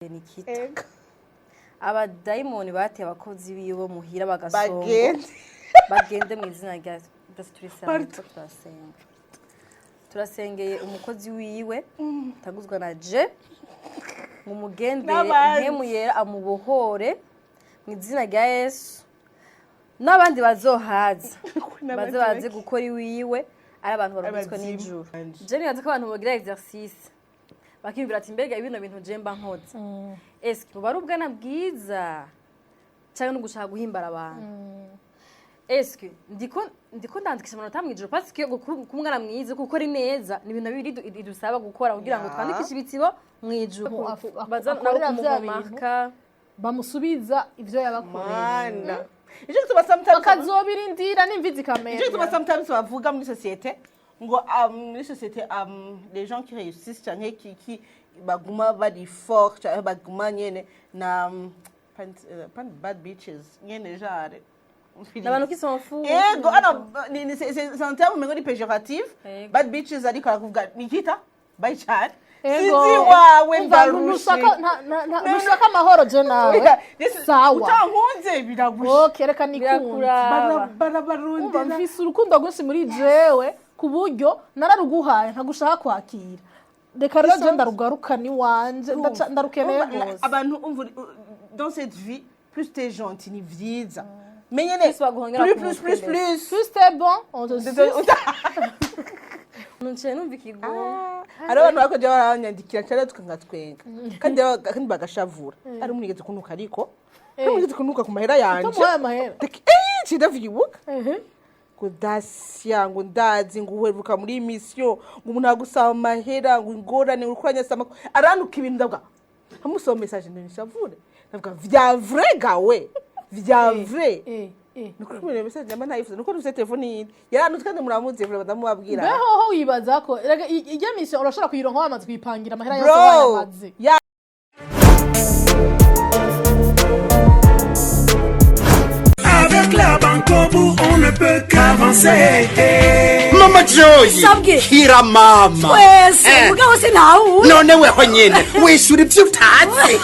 Nikita. Ego. Abadayimoni bateye abakozi biwe bo muhira bagasongo. Bagende. Bagende mu izina rya Yesu. Turisenga. Pardon. Turiko turasenga, turasengeye umukozi wiwe taguzwa na je ngo umugendere. N'abandi. Mpemu Yera amubohore mu izina rya Yesu, n'abandi bazohaza N'abandi baze baze bake. gukora iwiwe ari abantu barungitswe Abazimu. n'ijuru. Je nibaza ko abantu bogira exercice bakiyumvira ati: "Mbega bino bintu je mba nkoze, eske buba ari ubwana bwiza cyangwa no gushaka guhimbara abantu? Eske ndiko ndandikisha amanota mw'ijoro?" Parce que kuba umwana mwiza, gukora neza, ni ibintu bibiri idusaba gukora kugira ngo twandikishe ibitsibo mw'ijuru. Baza nabo akorera vya bintu. kumumarka. Bamusubiza ivyo yabakoreye. Mana, ico gituma sometimes Bakazobirindira n'imvi zikamera. Ico gituma sometimes bavuga muri société ngo muri société les gens qui réussissent canke qui baguma bari fort canke baguma nyene na pas bad bitches nyene, genre N'abantu qui s'en foutent. Ego, ano c'est un terme umengo ni péjoratif. Ego. Bad bitches, ariko arakuvuga Nikita bye cyane. Ego. Sinzi wawe. Umva, ndarushe. Ntushaka amahoro je nawe. Sawa. Utankunze biragushe. Okay, reka nikunze. Birakuraba. Umva, Barabarondera. mfise urukundo rwinshi muri jewe ku buryo nararuguhaye ntagushaka kwakira. Reka rero je ndarugarukana iwanje, ndarukeneye Umva, rwose. Abantu umva, dans cette vie, plus t'es gentil ni vyiza, mais nyene Plus baguhongera plus ku plus mutwe plus mbese. Plus. Plus t'es bon, on te suce. Nciye numva ikigongo. Hari abantu bakoje baranyandikira cyane tukangatwenga kandi bagashavura. Ari umuntu yigeze kunuka, ariko ari umuntu yigeze kunuka ku mahera yanje. Utamuhaye amahera. Ndavyibuka. Ehe. Ngo dasya, ngo ndazi ngo uheruka muri mission, ngo umuntu agusaba amahera, ngo ingorane uriko uranyasama, aranuka ibintu. Ndavuga, amusoma message ndishavure, ndavuga: "Vya vrai gawe, vya vrai." Nuko kumenya message nyama ntayifuza, nuko nufise telefone yindi yaranutse kandi muramuzi vraiment, ndamubabwira. Mbe hoho wibaza ko erega irya mission urashobora kuyironka wamaze kuyipangira amahera yose Bro wayamaze? Ya. Avec la Bancobu, on ne peut qu'avancer. Mama Joy. Sabwe. Hira mama. Twese. Eh. Mugabo sinawuzi. None weho nyene wishura ibyo utazi.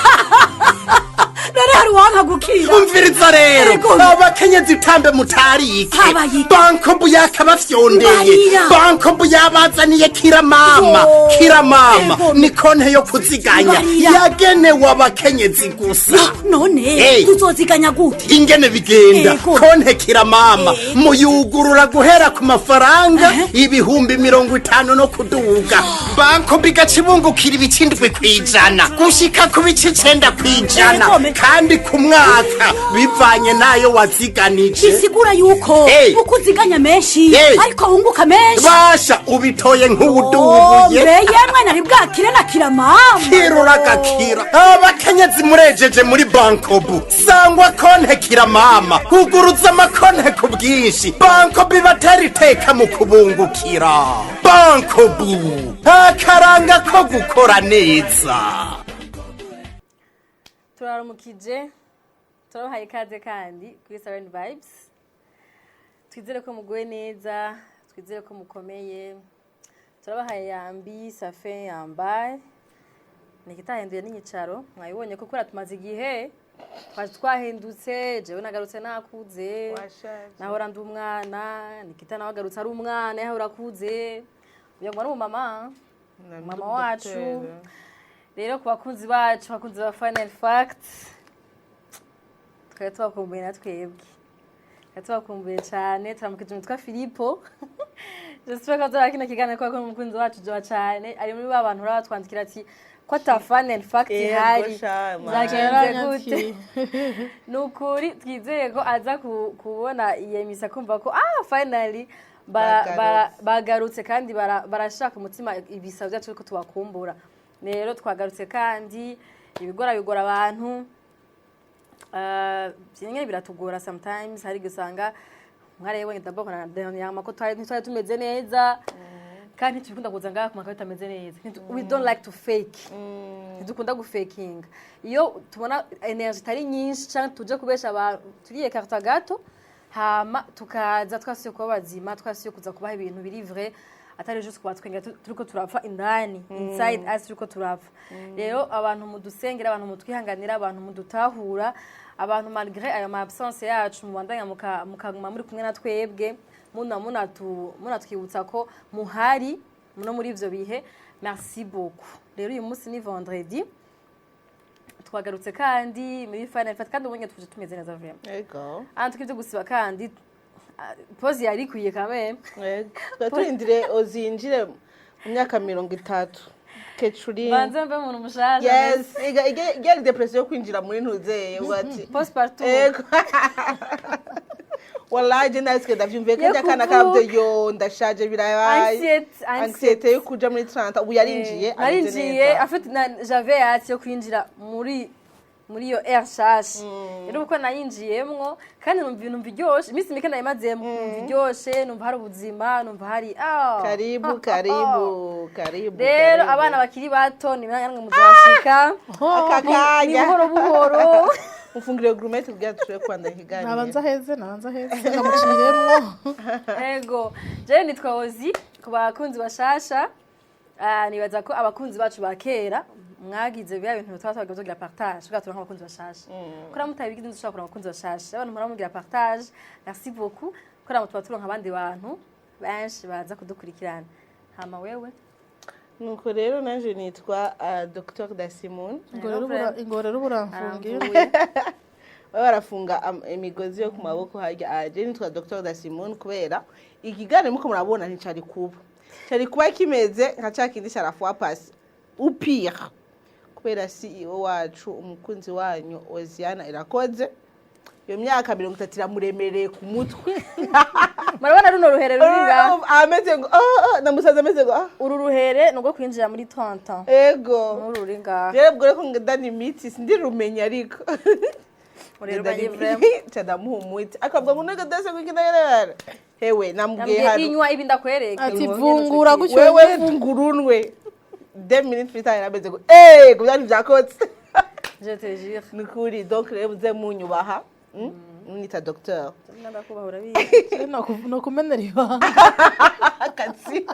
None hari uwanka gukira? Umviriza rero. Ego. Abakenyezi utambe mutarike. Habaye iki? Bankobu yakabafyondeye. Barira. Bankobu yabazaniye Kira Mama. Yo. Kira Mama Ego. ni konte yo kuziganya Barira. yagenewe abakenyezi gusa. None Hey. tuzoziganya gute? Ingene bigenda? Ego. Konte Kira Mama Eh. muyugurura guhera ku mafaranga 50,000 no kuduga. Banko bigaca ibungukira ibice 7% gushika ku bice 9% Ego, me- kandi ku mwaka, bivanye n'ayo waziganije. Bisigura yuko Hey. uko uziganya menshi Hey. ariko wunguka menshi. Basha, ubitoye Oh, nk'uwudubuye. mbe yemwe, nari bwakire na Kira Mama. Kiruragakira. Abakenyezi murejeje muri Bankobu, sangwa konte Kira Mama, huguruza amakonte ku bwinshi. Bankobu ibatera iteka mu kubungukira. Bankobu, akaranga ko gukora neza. Turaramukije, turabahaye ikaze kandi kuri Siren Vibes. Twizere ko muguwe neza, twizere ko mukomeye. Turabahaye yambi safe yambaye nikitahinduye n'inyicaro. Mwabibonye ko kubera tumaze igihe twaje twahindutse. Jewe nagarutse nakuze. Washaje. Nahora ndi umwana, Nikita nawe agarutse ari umwana, yahora akuze, uyu ngo ari umumama, mama wacu. Rero ku bakunzi bacu, bakunzi ba Final Fact, twari tubakumbuye, na twebwe twari tubakumbuye cyane. Turamukije umutwa Filipo. J'espère ko azora kino kiganiro kubera ko ni umukunzi wacu joa cyane. Ari muri ba bantu baba batwandikira ati ko ata Final Fact ihari, byagenze gute? Ni ukuri twizeye ko aza kubona iyi misa kumva ko finally bagarutse kandi barashaka umutima ibisabo byacu ko tubakumbura. Rero twagarutse kandi ibigora bigora abantu. Bimwe biratugora sometimes, hari igihe usanga mwarayibonye d'abord na dernièrement ko twari ntitwari tumeze neza, kandi ntitubikunda kuza ngaha ku makaro tutameze neza. We don't like to fake, ntidukunda gufakinga. Iyo tubona energy itari nyinshi cyangwa tuje kubesha abantu, turiyekarta gato, hama tukaza twasuye kuba bazima, twasuye kuza kubaha ibintu biri vrai. Atari juste kubatwenga, turiko turapfa indani, inside us turiko turapfa. Rero abantu mudusengera, abantu mutwihanganira, abantu mudutahura, abantu malgré ayo ma absence yacu mubandanya mukaguma muri kumwe na twebwe, munatwibutsa ko muhari no muri ivyo bihe, merci beaucoup. Rero uyu munsi ni vendredi, twagarutse kandi muri final fat, kandi ubonye tuje tumeze neza vraiment. Ego. Antuka ibyo gusiba kandi pause yari ikwiye quand même. Ego, twari turindire uzinjire mu myaka 30 kecurini. Banze mbe umuntu mushaje. Yes, iga dépression yo kwinjira muri ntuzeye ati Postpartum. Ego, wallahi je ndasike ndavyumviye Yo kajya kana kuvuka. kavyo yo ndashaje birabaye. Anxiety, anxiety yo kuja muri 30, ubu yarinjiye ameze Narinjiye. neza. En fait j'avais hâte yo kwinjira muri iyo ère nshasha. Rero uko nayinjiyemwo kandi numva ibintu biryoshe, iminsi mike nayimazemwo numva iryoshe, numva hari ubuzima, numva hari Karibu, karibu, karibu. Rero Karibu. abana bakiri bato ni namwe muzashika. Aka Ni kanya buhoro buhoro. Mufungire gourmette kugira dushobore kwanda ikiganiro. Nabanza heze, nabanza heze, ndamuciremwo. Ego, jewe nitwa Ozi ku bakunzi bashasha. Nibaza ko abakunzi bacu ba kera mwagize bya bintu tuba twagiye tugira partage kugira turonke abakunzi bashasha. Kuri mutabigize ndushobora kuronka abakunzi bashasha. Abantu muramugira partage, merci beaucoup. Kuri tuba turonka abandi bantu benshi baza kudukurikirana. Hama wewe? Nuko rero nanje nitwa Dr Dasimon. Ingo rero buramfungira. Aramvuye. Baba barafunga imigozi yo ku maboko harya. Je nitwa Dr Dasimon kubera ikiganiro muko murabona nticari kuba, cari kuba kimeze nka ca kindi ca la fois passée ou pire, kubera CEO wacu, umukunzi wanyu Oziana Irakoze, iyo myaka 30 iramuremereye ku mutwe. Murabona runo ruhere ruri ngaha? Ameze ngo oh, oh, namusaza ameze ngo ah. Uru ruhere ni urwo kwinjira muri 30 ans. Ego. N'uru ruri ngaha. Rero ubwo reko ngedana imiti sindirumenya, ariko Urerumanye vraiment. ca ndamuha umuti, akavuga ngo nega dase kukinayarara hewe namubwiye Yambwiye hano. Inywa ibi ndakwereka. Ati vungura gutyo. Wewe Nyene. fungurunwe 2 minutes plus tard yarameze ngo eh ngo byari byakotse. Je te jure. Nukuri, donc rero muze munyubaha, Mwita docteur. Ndakubaha, urabizi. Nokumenera ibanga. Akatsi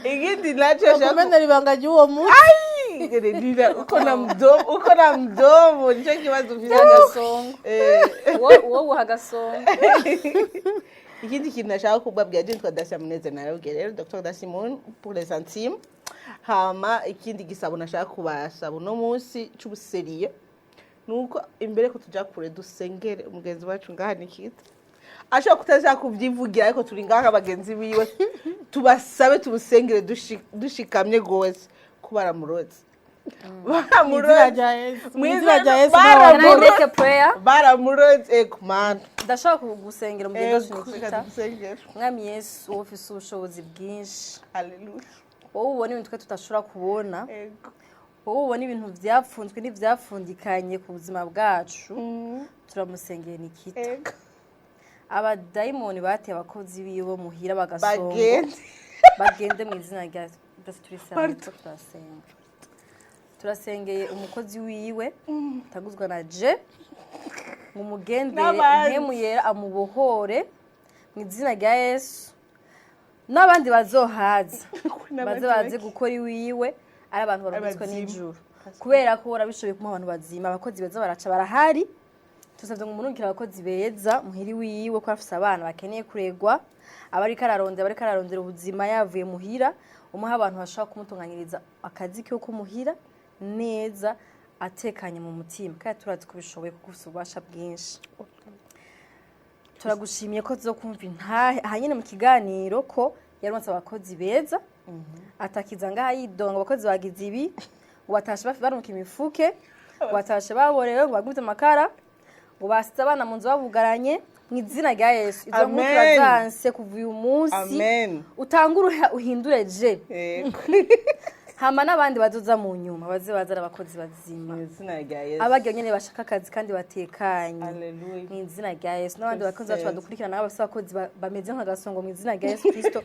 ikindi naco shaka Nokumenera ibanga ry'uwo munsi. Redina, uko na mdomo, uko na mdomo, nico kibazo ufise. Agasongo. Eh. Wowe uha agasongo. Ikindi kintu nashaka kubabwira, je nitwa Dacia Muneze, narababwiye rero Dr Dasimon pour les intimes. Hama ikindi gisabo nashaka kubasaba uno munsi c'ubuseriye nuko imbere ko tuja kure dusengere umugenzi wacu ngaha Nikita. Ashobora kutashaka kubyivugira, ariko turi ngaha bagenzi biwe, tubasabe tumusengere dushikamye gose ko baramuroze, Mu izina baramuroze. rya Yesu. Mu Mu izina izina rya Yesu. Can I Baramuroze. make a prayer? Baramuroze, ego mana. Ndashaka kugusengera umugenzi wacu Ego, reka Nikita. dusengere. Mwami Yesu, wowe ufise ubushobozi bwinshi, Haleluya. Wowe ubona ibintu twe tudashobora kubona, Ego. wowe ubona ibintu byapfunzwe n'ibyapfundikanye ku buzima bwacu, turamusengeye Nikita. Ego. Abadayimoni bateye abakozi biwe bo muhira bagasongo, bagende. Bagende mu izina rya Yesu. Turisenga. Pardon. Turasenga, turasengeye umukozi wiwe taguzwa na je ngo umugendere. N'abandi. Mpemu yera amubohore mu izina rya Yesu, n'abandi bazohaza baze baze gukora iwiwe ari abantu barumitswe Abazimu. n'ijuru, kubera ko urabishoboye kumuha abantu bazima. Abakozi beza baraca barahari. Tusabye ngo umurungikire abakozi beza muhiri wiwe, ko afise abana bakeneye kuregwa, abariko ararondera, abariko ararondera ubuzima yavuye muhira. Umuha abantu bashobora kumutunganyiriza akazi kiwe kumuhira neza, atekanye mu mutima, kandi turazi ko ubishoboye kuko ufise ububasha bwinshi. Turagushimiye ko tuzokumva intahe ahanyene mu kiganiro ko yaronse abakozi beza, atakiza ngaha yidonga abakozi bagize ibi, ngo batashe baruka imifuke, ngo batashe baborewe, ngo bagubye amakara, ngo basize abana mu nzu babugaranye. Mu izina rya Yesu, izo nkuru Amen. turazanse kuva uyu munsi. Amen. Utangure uhindure je. Ego. Hama n'abandi bazoza mu nyuma baze bazana abakozi bazima. Mu izina rya Yesu. Abagiye nyene bashaka akazi kandi batekanye. Haleluya. Mu izina rya Yesu, n'abandi bakozi bacu Twese. badukurikirana nabo bafise abakozi bameze nk'agasongo, mu izina rya Yesu Kristo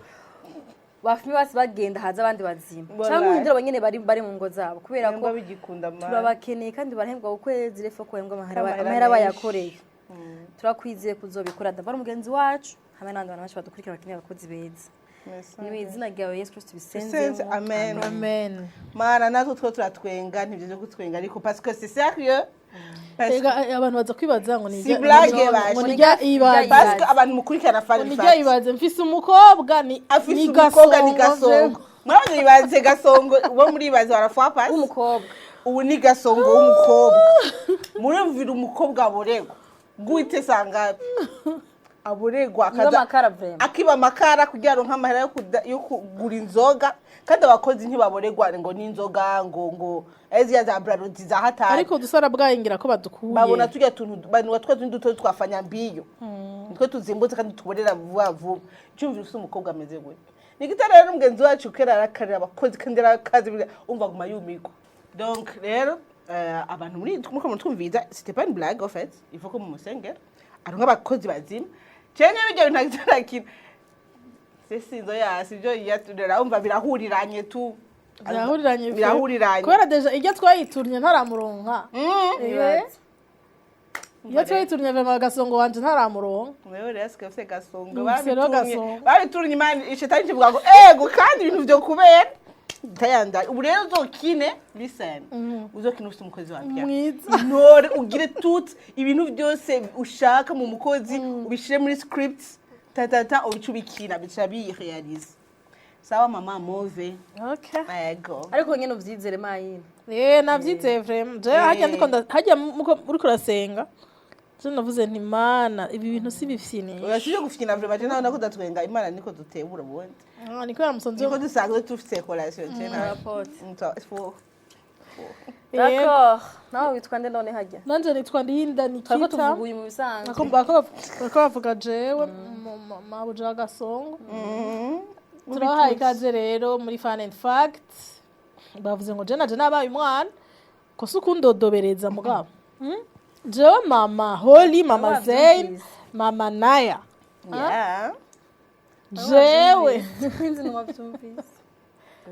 bafume basi bagenda, haza abandi bazima. Wallahi. Cyangwa uhindure abanyene bari mu ngo zabo, kubera ko Nimba bigikunda mana. turabakeneye kandi barahembwa ku kwezi refo ko bahembwa amahera Amahera amahera menshi. bayakoreye. Turakwizeye kuzobikora, ndabara umugenzi wacu. Hamwe n'abandi bantu benshi badukurikira bakeneye abakozi beza. Ni mu izina ryawe Yesu Kristo Tubisenze, tubisenzemo. Amen. Amen. Mana, natwe two turatwenga, ntibyo byo gutwenga, ariko parce que c'est sérieux. Ega abantu baza kwibaza ngo ni Si blague, bashe. ngo ni rya ibaze. Parce que abantu mukurikirana Ngo Fun ni rya Fact. ibaze, mfise umukobwa ni Afise ni umukobwa ni Gasongo. Gasongo. Murabona ibaze Gasongo bo muri ibaze barafwa passe. W'umukobwa. Ubu ni Gasongo w'umukobwa. Murumvira umukobwa aboregwa gute sangapi aboregwa Niba akaza amakara vraiment. Akiba amakara kugira aronke amahera yo kugura inzoga. Kandi abakozi ntibaboregwa ngo n'inzoga, ngo eziya za Brarudi za hatari. Ariko dusara bwayingira ko badukuye. Babona turya tuntu banwa twa tundi duto twafanya mbiyo, nitwo tuzimbutse kandi tuborera vuba vuba. Cyumvira ufite umukobwa ameze gute. Nikita rero n'umugenzi wacu kera arakarira abakozi kandi arakazi, umva aguma yumirwa. Donc rero abantu muri muriko mutwumviza, c'était pas une blague en fait, il faut que mumusengera aronke abakozi bazima. Cenge bijya bintu ntakirakina sinzo yasi ibyo yaturera, umva birahuriranye tu. Birahuriranye. Birahuriranye. Kubera déjà ijya twayituranye ntaramuronka. Nibaze. Iyo twayituranye vraiment Gasongo wanje ntaramuronka. Wewe rero asigaye ufise Gasongo. Ufise rero Babitumye. Gasongo. Babitumye Imana, ishetani kivuga ngo ego, kandi ibintu vyo kubera ndayanda. Ubu rero uzokine, listen, uzokine ufise umukozi wa bien. Mwiza. Intore, ugire tout ibintu byose ushaka mu mukozi, ubishire muri script, tatata, ubice ubikina, bica birealize. Sawa mama move. Okay. Ego. Ariko nyene uvyizere mayine. Eh, navyizeye vraiment. Je hajya ndiko hajya muko uriko urasenga. Je navuze nti: "Mana, ibi bintu si bifyinisha." Oya, sivyo gufyina vraiment, je nawe nako ndatwenga. Imana niko dutebura ubundi. Ah, niko yamusanze. Niko dusanzwe dufise relation je nawe. Rapport. Fo. D'accord. Nawe witwa nde none hajya? Nanje nitwa Ndinda Twariko Nikita. tuvuga uyu mu bisanzwe. Bako bavuga jewe mabuja wa Gasongo. Turabahaye ikaze rero muri Fun and Fact. Bavuze ngo je naje nabaye umwana ko si ukundodobereza mugabo. Jewe mama Holy, mama Wavyumvise. Zain, mama Naya. Yeah. Jewe Sinzi ntiwavyumvise.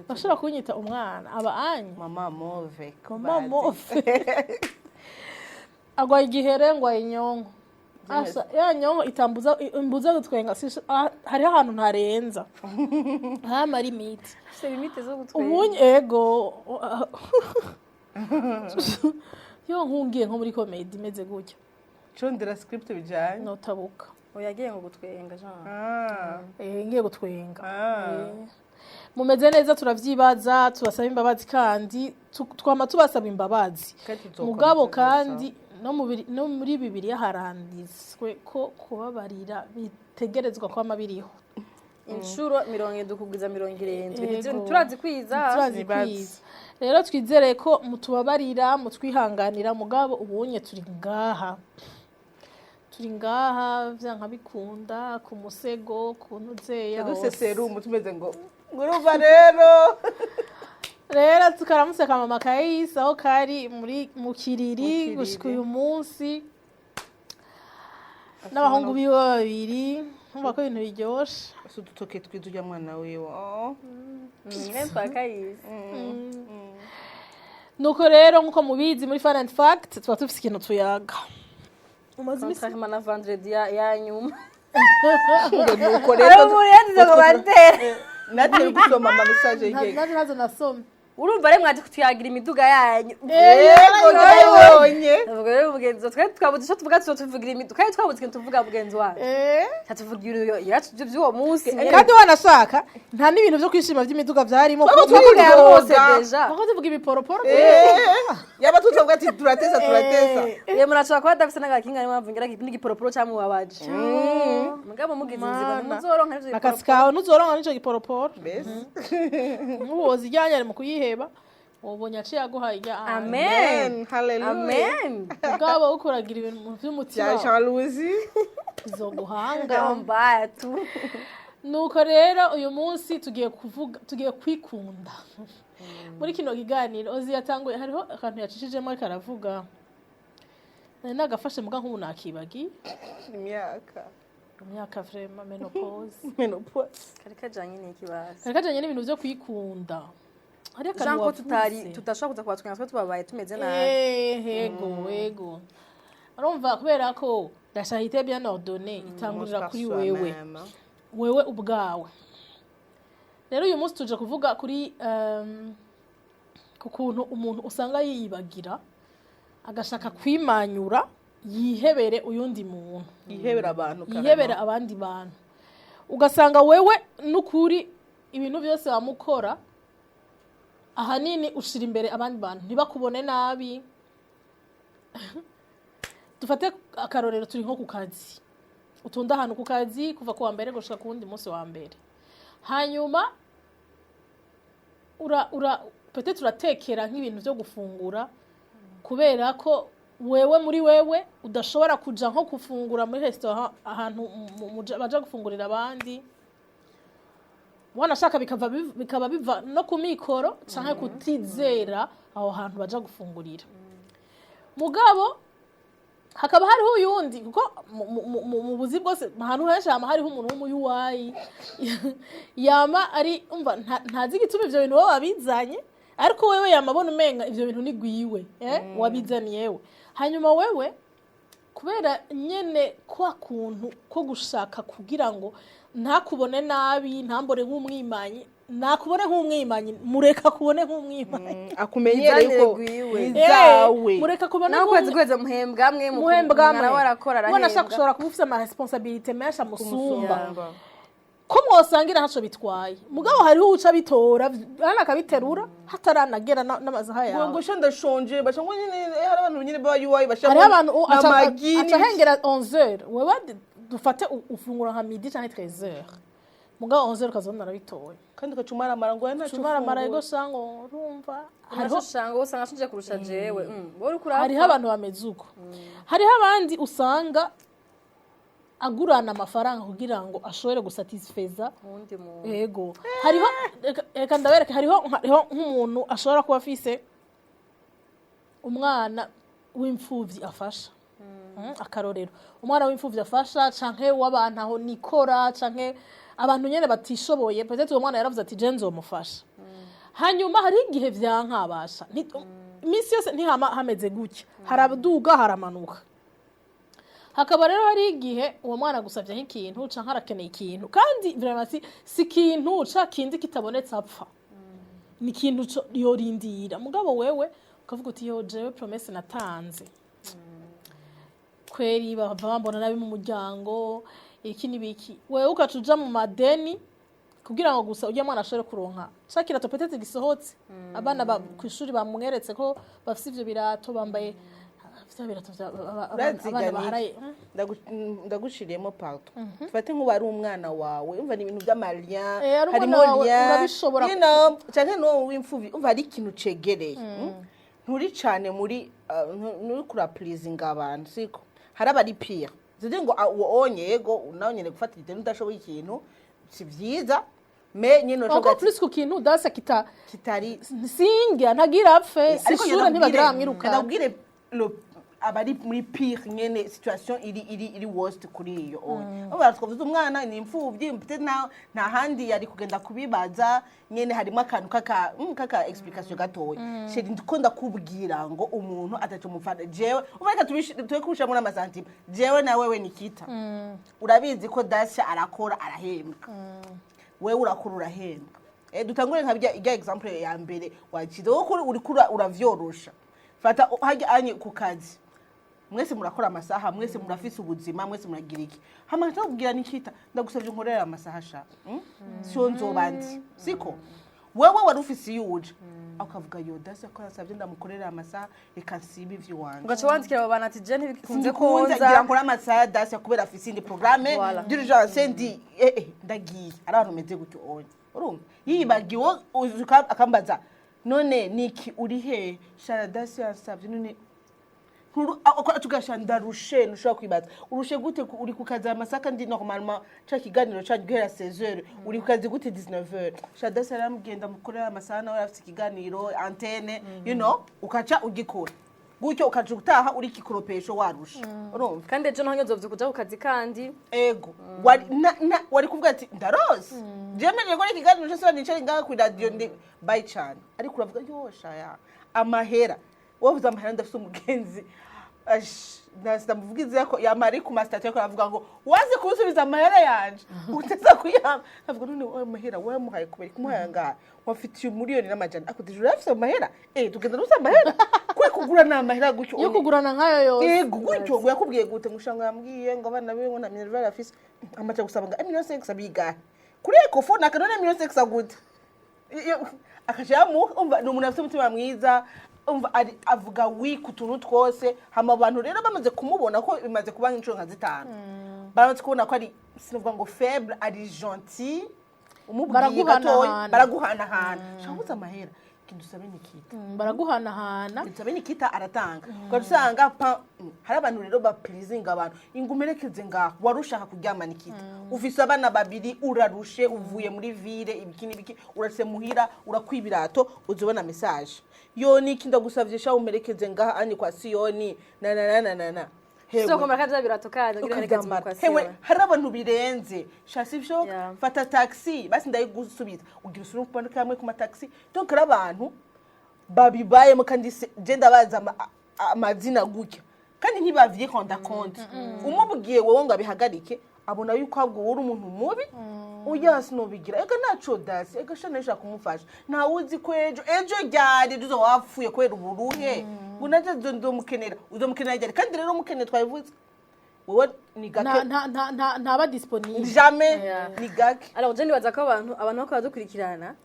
bashobora kunyita umwana aba anye. Mama move. Mama move agwaye igihere, ngwaye inyonko. Asa ya nyonko itambuza, imbuza gutwenga. Hariho ahantu ntarenza hamara imiti. Ufise limite zo gutwenga. Ubunye ego yo nkungiye nko muri comédie imeze gutya. Condera script bijanye. Notabuka. Oya, yagiye ngo gutwenga Jean. Ah. Eh, ngiye gutwenga. Ah. Eh. Mumeze neza, turavyibaza, tubasaba imbabazi kandi twama tubasaba imbabazi. Kandi tuzokomeza Mugabo tubasaba. kandi no muri Bibiliya haranditswe ko kubabarira bitegerezwa kwama biriho. Inshuro 70 kugwiza 70. Yego. Turazi kwiza. Turazi Nibaze. kwiza. Rero twizere ko mutubabarira, mutwihanganira, mugabo ubunye turi ngaha, turi ngaha vyanka bikunda, ku musego, ku ntuzeya Dufise hose. serumu tumeze ngo urumva rero. Rero tukaramuseka mama Kayisi aho kari muri mu Kiriri. Kiriri. Gushika uyu munsi n'abahungu biwe babiri, nkumva ko ibintu biryoshe. Si udutoke twiza urya mwana wiwe. Oh. Nyine twakayizi. Nuko rero nkuko mubizi, muri Fun and Fact tuba dufise ikintu tuyaga. Umaze iminsi Contrairement na vendredi ya nyuma. Ngo nuko Hari rero umuntu yandize ngo batere. Natwe gusoma ama message y'igihe. Naje nazo nasomye. Urumva rero mwaje kutuyagira imiduga yanyu. Yego, ndabibonye. Ndavuga rero mugenzi wawe, twari twabuze icyo tuvuga, tuvugira imiduga kandi twabuze ikintu tuvuga mugenzi wacu. Eh. Tuvugira yacu by'uwo munsi nyene. Kandi wanashaka nta n'ibintu byo kwishima by'imiduga byarimo. Twaba kuko Tuvuga ya bose twidoga. déjà. Kuko tuvuga ibiporoporo. Eh. Yaba tuzovuga ati turatesa, turatesa. Ye murashobora kuba adafise n'agakinga, niyo mpamvu ngira n'igiporoporo cyamubabaje. Mugabo mugize inzigo ntimuzoronka ivyo Akazi biporoporo. kawe ntuzoronka n'ico giporoporo. Mbese. Nk'uwoza ijyanye ari mu kuyiheba, wobonye aciye aguhaye ijya. Amen. Hallelujah. Amen. Ubwabo ukuragira ibintu by'umutima. Bya jalousie. Bizoguhanga. Mbaya tu. Nuko rero uyu munsi tugiye kuvuga, tugiye kwikunda muri kino kiganiro. Ozi yatanguye, hariho akantu yacishijemo ariko aravuga, nari nagafashe muga nk'ubu nakibagiye. Imyaka. Imyaka vraiment, ménopause. Ménopause. Kari kajanye n'ikibazo. Kari kajanye n'ibintu byo kwikunda. Hariho akantu Jean ko wavuze. tutari tutashobora kuza kubatwenga twe tubabaye tumeze nabi. Eh, ego ego. Urumva, kubera ko la charité bien ordonnée itangurira kuri wewe, wewe ubwawe. Rero uyu munsi tuje kuvuga kuri ku kuntu umuntu usanga yiyibagira, agashaka kwimanyura, yihebere uyundi muntu. Yihebera abantu. Yihebera abandi bantu, ugasanga wewe n'ukuri ibintu byose wamukora ahanini ushira imbere abandi bantu, ntibakubone nabi. Dufate akarorero, turi nko ku kazi, utunda ahantu ku kazi kuva ku wa mbere gushika ku wundi munsi wa mbere, hanyuma ura peut-être uratekera nk'ibintu byo gufungura, kubera ko wewe muri wewe udashobora kuja nko gufungura muri restaurant ahantu baja gufungurira abandi. Wanashaka bikaba biva no ku mikoro canke kutizera aho hantu baja gufungurira. Mugabo hakaba hariho uyundi, kuko mu buzi bwose ahantu henshi hama hariho umuntu w'umuyuwayi yama ari umva ntazi igituma ivyo bintu wowe wabizanye, ariko wewe yama abona umenga ivyo bintu ni gwiwe, wabizaniyewe. Hanyuma wewe kubera nyene kwa kuntu ko gushaka kugira ngo ntakubone nabi, ntambone nk'umwimanyi, nakubone nk'umwimanyi, mureka kubone nk'umwimanyi. Akumenyere Izanire yuko gwiwe. izawe. Mureka kubone. Nawe ukwezi kwezi muhembwa amwe. Muhembwa amwe. Nawe arakora. Ubona ashaka Arahembwa. ushobora kuba ufite ama responsabilité menshi amusumba. Kumusumba. Ko mwosangira ntaco bitwaye, mugabo hariho uca bitora hano akabiterura hataranagera n'amasaha ngo yawe. Ngo sha ndashonje, basha ngo nyine hari abantu nyine baba yuwayi basha. Hariho abantu n'amagi. Aca ahengera 11h, wewe dufate ufungura nka midi canke 13h, mugabo 11h ukazabona arabitoye. Kandi ugaca umaramara ngo ntacyo. Umaramara ego shango, urumva hariho Hariho usanga ashonje kurusha jewe. Wowe uriko urapfa. Hariho abantu bameze uko. Hariho abandi usanga agurana amafaranga kugira ngo ashobore gusatisfeza uwundi muntu. Ego, hariho reka ndabereke, hariho nk'umuntu ashobora kuba afise umwana w'imfuvyi afasha. Akarorero, umwana w'imfuvyi afasha canke w'abantu aho nikora canke abantu nyene batishoboye. Peut-être uwo mwana yaravuze ati: "Je nzomufasha." Hanyuma hari igihe vyankabasha. Iminsi yose ntihama hameze gutya, haraduga haramanuka. Hakaba rero hari igihe uwo mwana agusavye nk'ikintu canke arakeneye ikintu, kandi vraiment si ikintu ca kindi kitabonetse apfa, ni ikintu yorindira. Mugabo wewe ukavuga uti: "Yo, jewe promesse natanze kweri, bava bambona nabi mu muryango, iki n'ibiki." Wewe ugaca uja mu madeni kugira ngo gusa ujya mwana ashobore kuronka ca kirato peut-être gisohotse, abana kw'ishuri bamweretse ko bafise ivyo birato, bambaye vya birato abana baharaye. Ndagushiriyemo, pardon. Tufate nk'ubu ari umwana wawe, umva ni ibintu by'amalien. Eh, ari umwana harimo wawe, lien, urabishobora. Canke n'uwo w'imfuvyi, umva hari ikintu cegereye. Nturi cane muri nturi kurapurizinga abantu, siko hari abari pire zidi ngo uwo onye yego nawe nyene gufata ideni udashoboye ikintu si vyiza, mais nyene encore urashobora plus ku kintu dasa kita kitari singa ntagira apfe, si ariko ishure ntibagira bamwirukana. Ndakubwire abari muri pire nyene, situation iri worst kuri iyo onye. Abo twavuze umwana ni imfuvyi, peut-être nta handi yari kugenda kubibaza, nyene harimo akantu kaka explication gatoya. Chéri, ndiko ndakubwira ngo umuntu ataco mufana jewe ubareka tube kubishiramo n'amasantima jewe na wewe Nikita. Urabizi ko Dasha arakora arahembwa, wewe urakora urahembwa. Dutangure nka bijya example ya mbere wakize wowe kuri uriko uravyorosha. Fata hajya anye ku kazi, mwese murakora amasaha, mwese murafise ubuzima, mwese muragira iki. Hama ndakubwira: "Nikita, ndagusavye unkorere amasaha sha, Siyo nzoba ndi siko wewe wari ufise iyo uja." Akavuga: "Yo, Dasha ko yasavye ndamukorera amasaha, reka nsibe ivy'iwanje." Ugaca wandikira abo bantu ati: "Je ntibikunze." Sindikunze Konza. ngira nkore amasaha Dasha kubera afise indi programme Voilà. d'urgence, ndi ndagiye. Ari abantu bameze gutyo onye, urumva yibagiwe uzi akambaza: "None niki, uri he?" "Shara, Dasha yansavye none." Tugasha ndarushe. Ntushobora kwibaza urushe gute uri ku kazi amasaka ndi normalement ca kiganiro ca guhera 16h, uri ku kazi gute 19h? "Sha, Dasha yarambwiye ndamukorera amasaha, nawe afise ikiganiro antenne." Ukaca ugikora gutyo, ukaca utaha uri kikoropesho warusha, urumva. Kandi ejo naho nyozovyuka kuja ku kazi kandi. Ego, wari wari kuvuga ati: "Ndarose jemeje gukora ikiganiro cyose, nicare ngaha ku radio ndi bye cyane." Ariko uravuga: "Yo shaya, amahera." Wavuze amahera, ndafise umugenzi. Ndamuvuga ko yama ari ku ma statuts, ariko aravuga ngo waze kunsubiza amahera yanje, uteza kuyama. Avuga none wowe amahera wamuhaye kubera kumuhaye ngaha, wafitiye 1,100,000, akudije urafise amahera, tugenda nusa amahera kwe kugura ni amahera gutyo. Yo kugurana nkayo yose. Yego, gutyo ngo yakubwiye gute? Ngo usanga yambwiye ngo abana biwe ngo nta minerval afise, amaze gusaba ngo 1,5 million abigahe kuri Ecofone, akanone 1,5 million gute? Akaja yamuha. Umva, ni umuntu afite umutima mwiza. Umva, ari avuga wi ku tuntu twose. Hama abantu rero bamaze kumubona ko bimaze kuba nk'inshuro nka zitanu, baramaze kubona ko ari, sinavuga ngo faible, ari gentil, umubwiye Baraguhanahana. gatoya baraguhanahana. Shaka amahera, ikintu usabe Nikita. Baraguhanahana. Nsabe Nikita aratanga. Ugaca usanga hari abantu rero bapurizinga abantu, ingumerekeze ngaho wari ushaka kuryama Nikita, ufise abana babiri, urarushe, uvuye muri ville, ibiki n'ibiki, urase muhira, urakwiba ibirato, uzibona message: "Yo Niki, ndagusavye sha umerekeze ngaha ani kwa Siyoni na na na na na na." Hewe. Uzokomera ka bya birato kandi kugira ngo Ukabyambara. kwa Hewe, Siyoni. hari abantu birenze sha, si bishoboka. Fata taxi basi ndayigusubiza, ugira usubire kubona kamwe ku mataxi. Donc hari abantu babibayemo, kandi je ndabazi amazina gutya, kandi ntibavyihonda compte. Umubwiye wowe ngo abihagarike, abona yuko ahubwo wowe uri umuntu mubi. Oya, sinobigira, ega ntaco dasi, ega sha nashaka kumufasha, ntawe uzi ko ejo ryari uzo wapfuye kubera uburuhe, ngo naje nzomukenera. Uzomukenera ryari? Kandi rero umukeneye, twabivuze, wowe ni gake. Ntaba disponible. Jamais. Ni gake. Alors je nibaza ko abantu bako badukurikirana,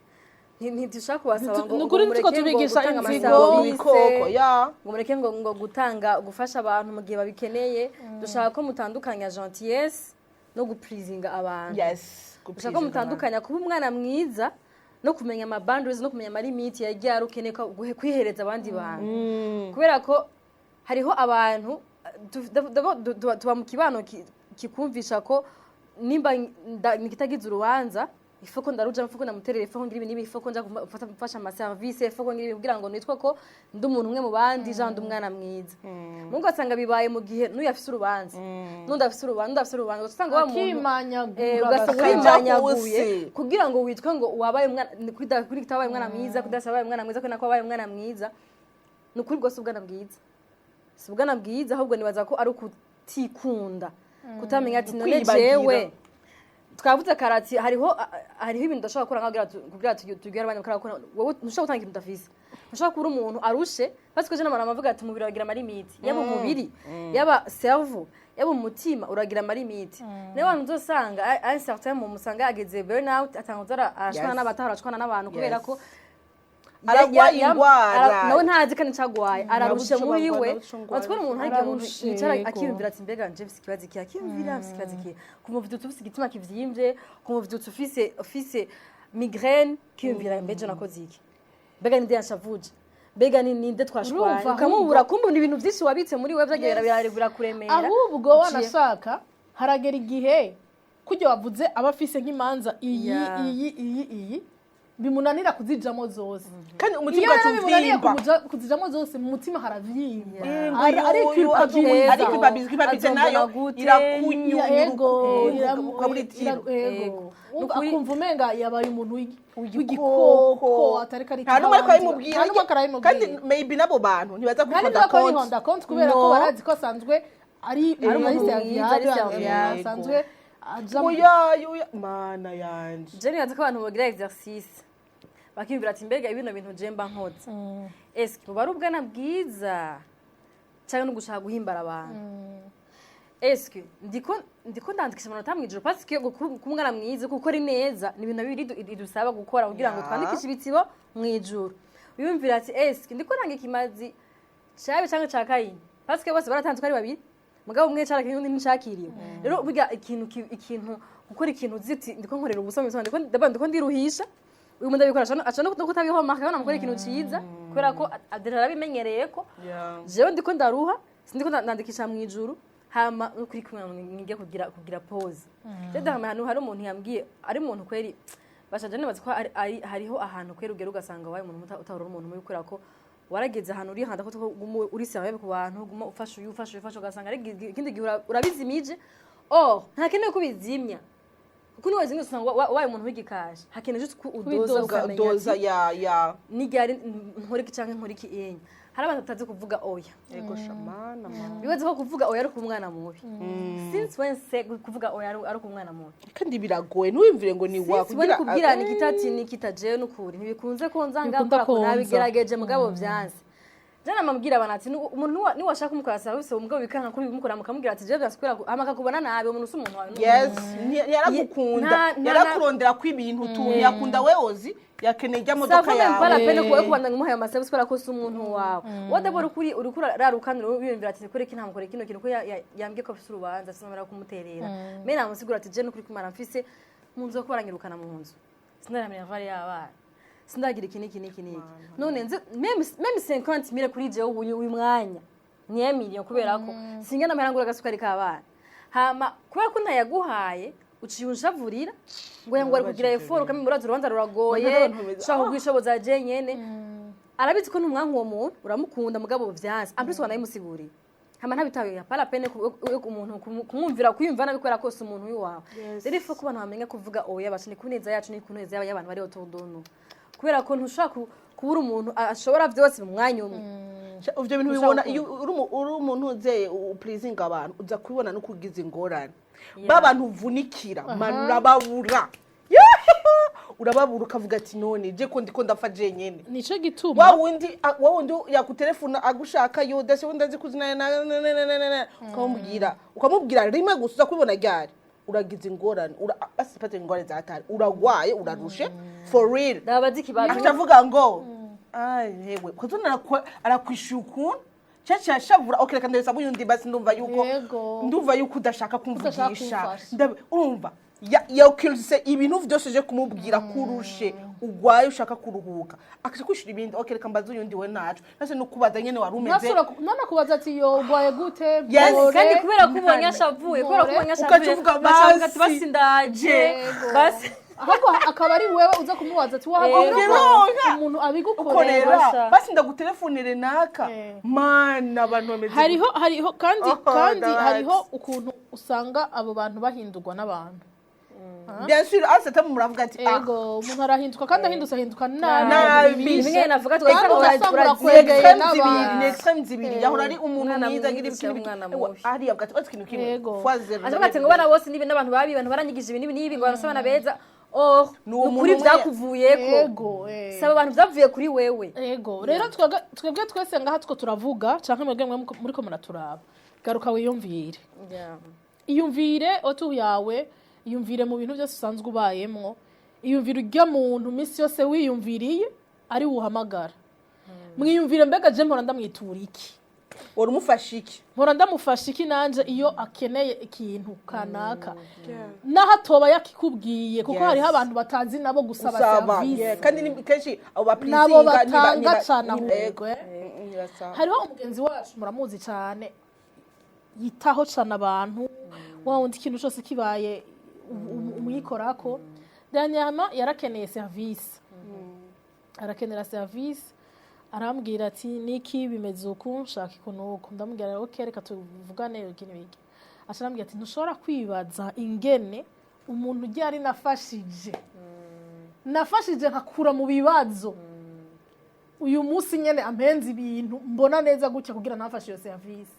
ntidushaka kubasaba ngo Ni ukuri ngo nitwo mureke ngo tubigisha gutanga inzigo. amaserivisi, Ibikoko ya ngo mureke ngo gutanga, gufasha abantu mu gihe babikeneye. Dushaka ko mutandukanya gentillesse no gupurizinga abantu. Dushaka ko mutandukanya kuba umwana mwiza no kumenya ama boundaries no kumenya ama limites ya ryari ukeneye ko kwihereza abandi bantu, kubera ko hariho abantu tuba mu kibano kikumvisha ko nimba nikitagize urubanza, ifoko ndaruja, ifoko ndamuterera, ifoko ngira ibi n'ibi, ifoko nja gufasha ama service, ifoko ngira ibi kugira ngo nitwe ko ndi umuntu umwe mu bandi, jean ndi umwana mwiza. Mungu asanga bibaye mu gihe n'uyu afise urubanza, n'undi afise urubanza, n'undi afise urubanza, ugasanga wa muntu Akimanyagura. Ugasanga Akaja urimanyaguye hose. kugira ngo witwe ngo wabaye umwana kuri kitabaye umwana mwiza, kuri wabaye umwana mwiza, kuri nako wabaye umwana mwiza. Ni ukuri bwose ubwana bwiza si ubwana bwiza, ahubwo nibaza ko ari ukutikunda, kutamenya ati none Kwiyibagira. jewe twavuze karati, hariho ibintu udashobora gukora nka kugira tugire abandi bakora gukora. Wowe ntushobora gutanga ikintu udafise, ntushobora kuba uri umuntu arushe parce que je n'abantu bavuga ati umubiri uragira ama limites, yaba umubiri, yaba cerveau, yaba umutima uragira ama limites. Niyo abantu uzosanga à un certain moment usanga yageze burn out, atanga arashwana n'abataha, arashwana n'abantu kubera ko Aragwaye ingwara. Nawe ntazi kandi ncagwaye, ararushe Nabuco muri we. bagwa, nabuco ngwaye. Batwara umuntu, hari igihe umuntu Ararushe, yicara yego. akiyumvira ati mbega nje mfise ikibazo iki, akiyumvira mfise ikibazo iki, kumva uvyutse ufise igitima kivyimbye, kumva uvyutse ufise migraine, kiyumvira mbejo nakoze iki, mbega ninde yanshavuje, mbega ni ninde twashwanye, Urumva, ukamubura. Kumva ni ibintu vyinshi wabitse muri we vyagiye birakuremera. Ahubwo wanashaka haragera igihe kujya wavuze aba afise nk'imanza iyi, iyi, iyi, iyi, bimunanira kuzijamo zose. Kandi umutima Iyo ugaca rero bimunaniye uvyimba. kuzijamo zose, mu mutima haravyimba. Ngo Ariculpabiliza. Ariculpabiliza nayo. Azombona gute? Irakunyura. Ego. Ukabura itiro. Ego. Ego. Umva, Nukuri- akumva umenga yabaye umuntu w'igikoko. w'igikoko atariko Nta n'umwe ariko arabimubwira. Nta n'umwe ariko arabimubwira. Kandi maybe n'abo bantu ntibaza Nta kwihonda n'umwe ko konti. yihonda konti kubera ko No. barazi ko asanzwe ari Ari umuntu ari mwiza, ari serviable, serviable. asanzwe aja Oya, oya, mana yanje. Je nibaza ko abantu bagira exercice bakiyumvira ati mbega ibino bintu je mba nkoze, eske buba ari ubwana bwiza cyangwa no gushaka guhimbara abantu? Eske ndiko ndandikisha amanota mw'ijoro? Parce que kuba umwana mwiza, gukora ineza, ni ibintu bibiri idusaba gukora kugira ngo twandikishe ibitsibo mw'ijoro. Wiyumvira ati eske ndiko nandika imazi cabe canke ca Kayini? Parce que bose baratanze uko ari babiri, mugabo umwe carakiriwe undi nticakiriwe. Rero burya ikintu gukora ikintu uzi uti ndiko nkorera ubusa mu ndiko ndaba ndiko ndiruhisha, uyu muntu abikora ashobora no kutabihoma, akabona mukora ikintu ciza kubera ko adera arabimenyereye ko jewe ndiko ndaruha, sindiko nandikisha mu ijuru. Hama nukuri kumwe nige kugira pause. Je ndahama ahantu hari umuntu yambwiye, ari umuntu kweri bashaje, nibaza ko hariho ahantu kweri ugera ugasanga wabaye umuntu utahora uri umuntu mubi, kubera ko warageze ahantu urihanda ko guma uri sérieux ku bantu, guma ufasha uyu, ufasha uyu, ufasha, ugasanga ari ikindi gihe urabizimije. Oh, ntakenewe ko ubizimya, kuko niwe zimwe usanga wabaye umuntu w'igikaje. Hakenewe just ko udoza, Kwidoza. ukamenya Doza ati ya n'iryari nkora iki canke nkora iki. Inye Hari abantu batazi kuvuga oya. Ego shamana mama. Bibaza ko kuvuga oya ari umwana mubi. Since when se kuvuga oya ari umwana mubi? Kandi biragoye, ntiwiyumvire ngo ni wa Since when kubwira Nikita ati: "Nikita, jewe n'ukuri ntibikunze ko nza Bikunda ngakora ko konza. nabigerageje mugabo vyanse." Je namabwira abantu ati: "Umuntu niwashaka kumukora service, mugabo bikanka ko bimukora, mukamubwira ati jewe vyanse kubera hama akakubona nabi, umuntu si umuntu wawe." Yes, yaragukunda, yarakurondera ko ibintu tu yakunda weozi yakeneye ijya modoka Ça vaut même pas la yawe. peine kuba kubandanya umuhaye amaservice kubera ko si umuntu wawe. Wowe d'abord ukuri uriko urarukanira, wiyumvira ati: "Kure ki ntamukore kino kintu ko yambwiye ko afise urubanza, sinamara kumuterera." Mais namusigura ati: "Je nukuri kumara mfise mu nzu yo kubarangirukana mu nzu, sindaramenya vare y'abana, sindagira iki n'iki n'iki n'iki. None nzi même 50 mille kuri jewe uyu mwanya ni 1 million, kubera ko singana amahera ngura agasukari k'abana. Hama kubera ko ntayaguhaye uciye unshavurira ngo ari kugira effort, ukamenya urazi urubanza ruragoye, Abantu bameze- ushaka kugwishoboza je nyene." Arabizi ko ntumwanka uwo muntu, uramukunda, mugabo vyanse. En plus wanayimusiguriye hama ntabitaye. Pas la peine umuntu kumwumvira kwiyumva nabi kubera ko si umuntu w'iwawe. Rero il faut ko abantu bamenya kuvuga oya baca, ni ku neza yacu, ni ku neza y'abantu bari autour de nous, kubera ko ntushobora kubura umuntu ashobora byose mu mwanya umwe. Ivyo bintu Ushaka bibona gukunda. iyo uri umuntu uzeye upleasinga abantu, uza kubibona no kugiza ingorane. Ba bantu uvunikira manu urababura. Urababura ukavuga ati: "None je ko ndiko ndapfa jenyene?" Nico gituma Wa wundi yakutelefona agushaka, yo dase wundi azi kuzina na na na na na na, ukamubwira rimwe gusa, uza kubibona ryari uragize ingorane, basi pate ingorane zatari, uragwaye, urarushe for real. Ndababaza ikibazo. Akaca avuga ngo: "Ai hewe kuzona arakwishyura ukuntu cyacu yashavura. Okay, reka ndabisaba uyundi basi, ndumva yuko ndumva yuko udashaka kumvugisha." Kumfasha. Urumva yakirise ibintu byose uje kumubwira kurushe, ugwaye, ushaka kuruhuka, akaca kwishyura ibindi: "Okay, reka mbaze uyundi, we naco nase nukubaza nyene wari umeze." Nanakubaza ati: "Yo, ugwaye gute?" Yes. Mpore. Kandi kubera ko ubonye ashavuye, kubera ko ubonye Ugaca ashavuye, uvuga, bacavuga ati: basi. "Basi ndaje, basi." Ahubwo akaba ari wewe uza kumubaza ati: "Wahabwira Uronka. umuntu abigukorera." Ukorera. Basha. Basi ndagutelefoniere naka. Mana, abantu bameze Hariho kandi Oh, kandi God. hariho ukuntu usanga abo bantu bahindurwa n'abantu. Bien sûr, asata muravuga ati: "Ah." Ego, umuntu arahinduka, kandi ahindutse ahinduka nabi. Nabi. Bimwe navuga Kandi tugasanga ugasanga uragiye. urakwegeye Extreme n'abantu. zibiri, ni extreme zibiri. Yahora ari umuntu Umwana mwiza agira mwiza, ibintu umwana ewa, mubi. hariya avuga ati: "Ati ikintu kimwe fois zero." Avuga ati ngo bana bose nibi n'abantu babi, abantu baranyigije ibi n'ibi n'ibi, ngo abantu abana beza. Oh, Ni uwo ni ukuri muntu umwe- byakuvuyeko. Ego. Saba abantu, byavuye kuri wewe. Ego, rero twebwe twese ngaha two turavuga, canke mwebwe mwe muriko muraturaba, garuka wiyumvire, iyumvire otu yawe, iyumvire mu bintu byose usanzwe ubayemwo, iyumvire urya muntu iminsi yose wiyumviriye ari wuhamagara. Mwiyumvire: mbega je mpora ndamwitura iki? Wari umufashe iki? Mpora ndamufasha iki nanje iyo akeneye ikintu kanaka, naho atoba yakikubwiye? Kuko hariho abantu batazi nabo gusaba Usaba serivisi. Yeah, kandi ni kenshi abo Nabo bapleasinga batanga cane ahubwo. Ntibasaba. Hariho umugenzi wacu muramuzi cyane, yitaho cyane abantu, wa wundi ikintu cyose kibaye umwikorako. Dernièrement yarakeneye service, arakenera service, arambwira ati: "Niki, bimeze uku, nshaka uku uku." Ndamubwira: "Ok, reka tuvugane iki n'iki." Aca arambwira ati: "Ntushobora kwibaza ingene umuntu ugiye ari nafashije nkakura mu bibazo, uyu munsi nyene ampenze ibintu mbona neza gutya kugira ntafashe iyo service."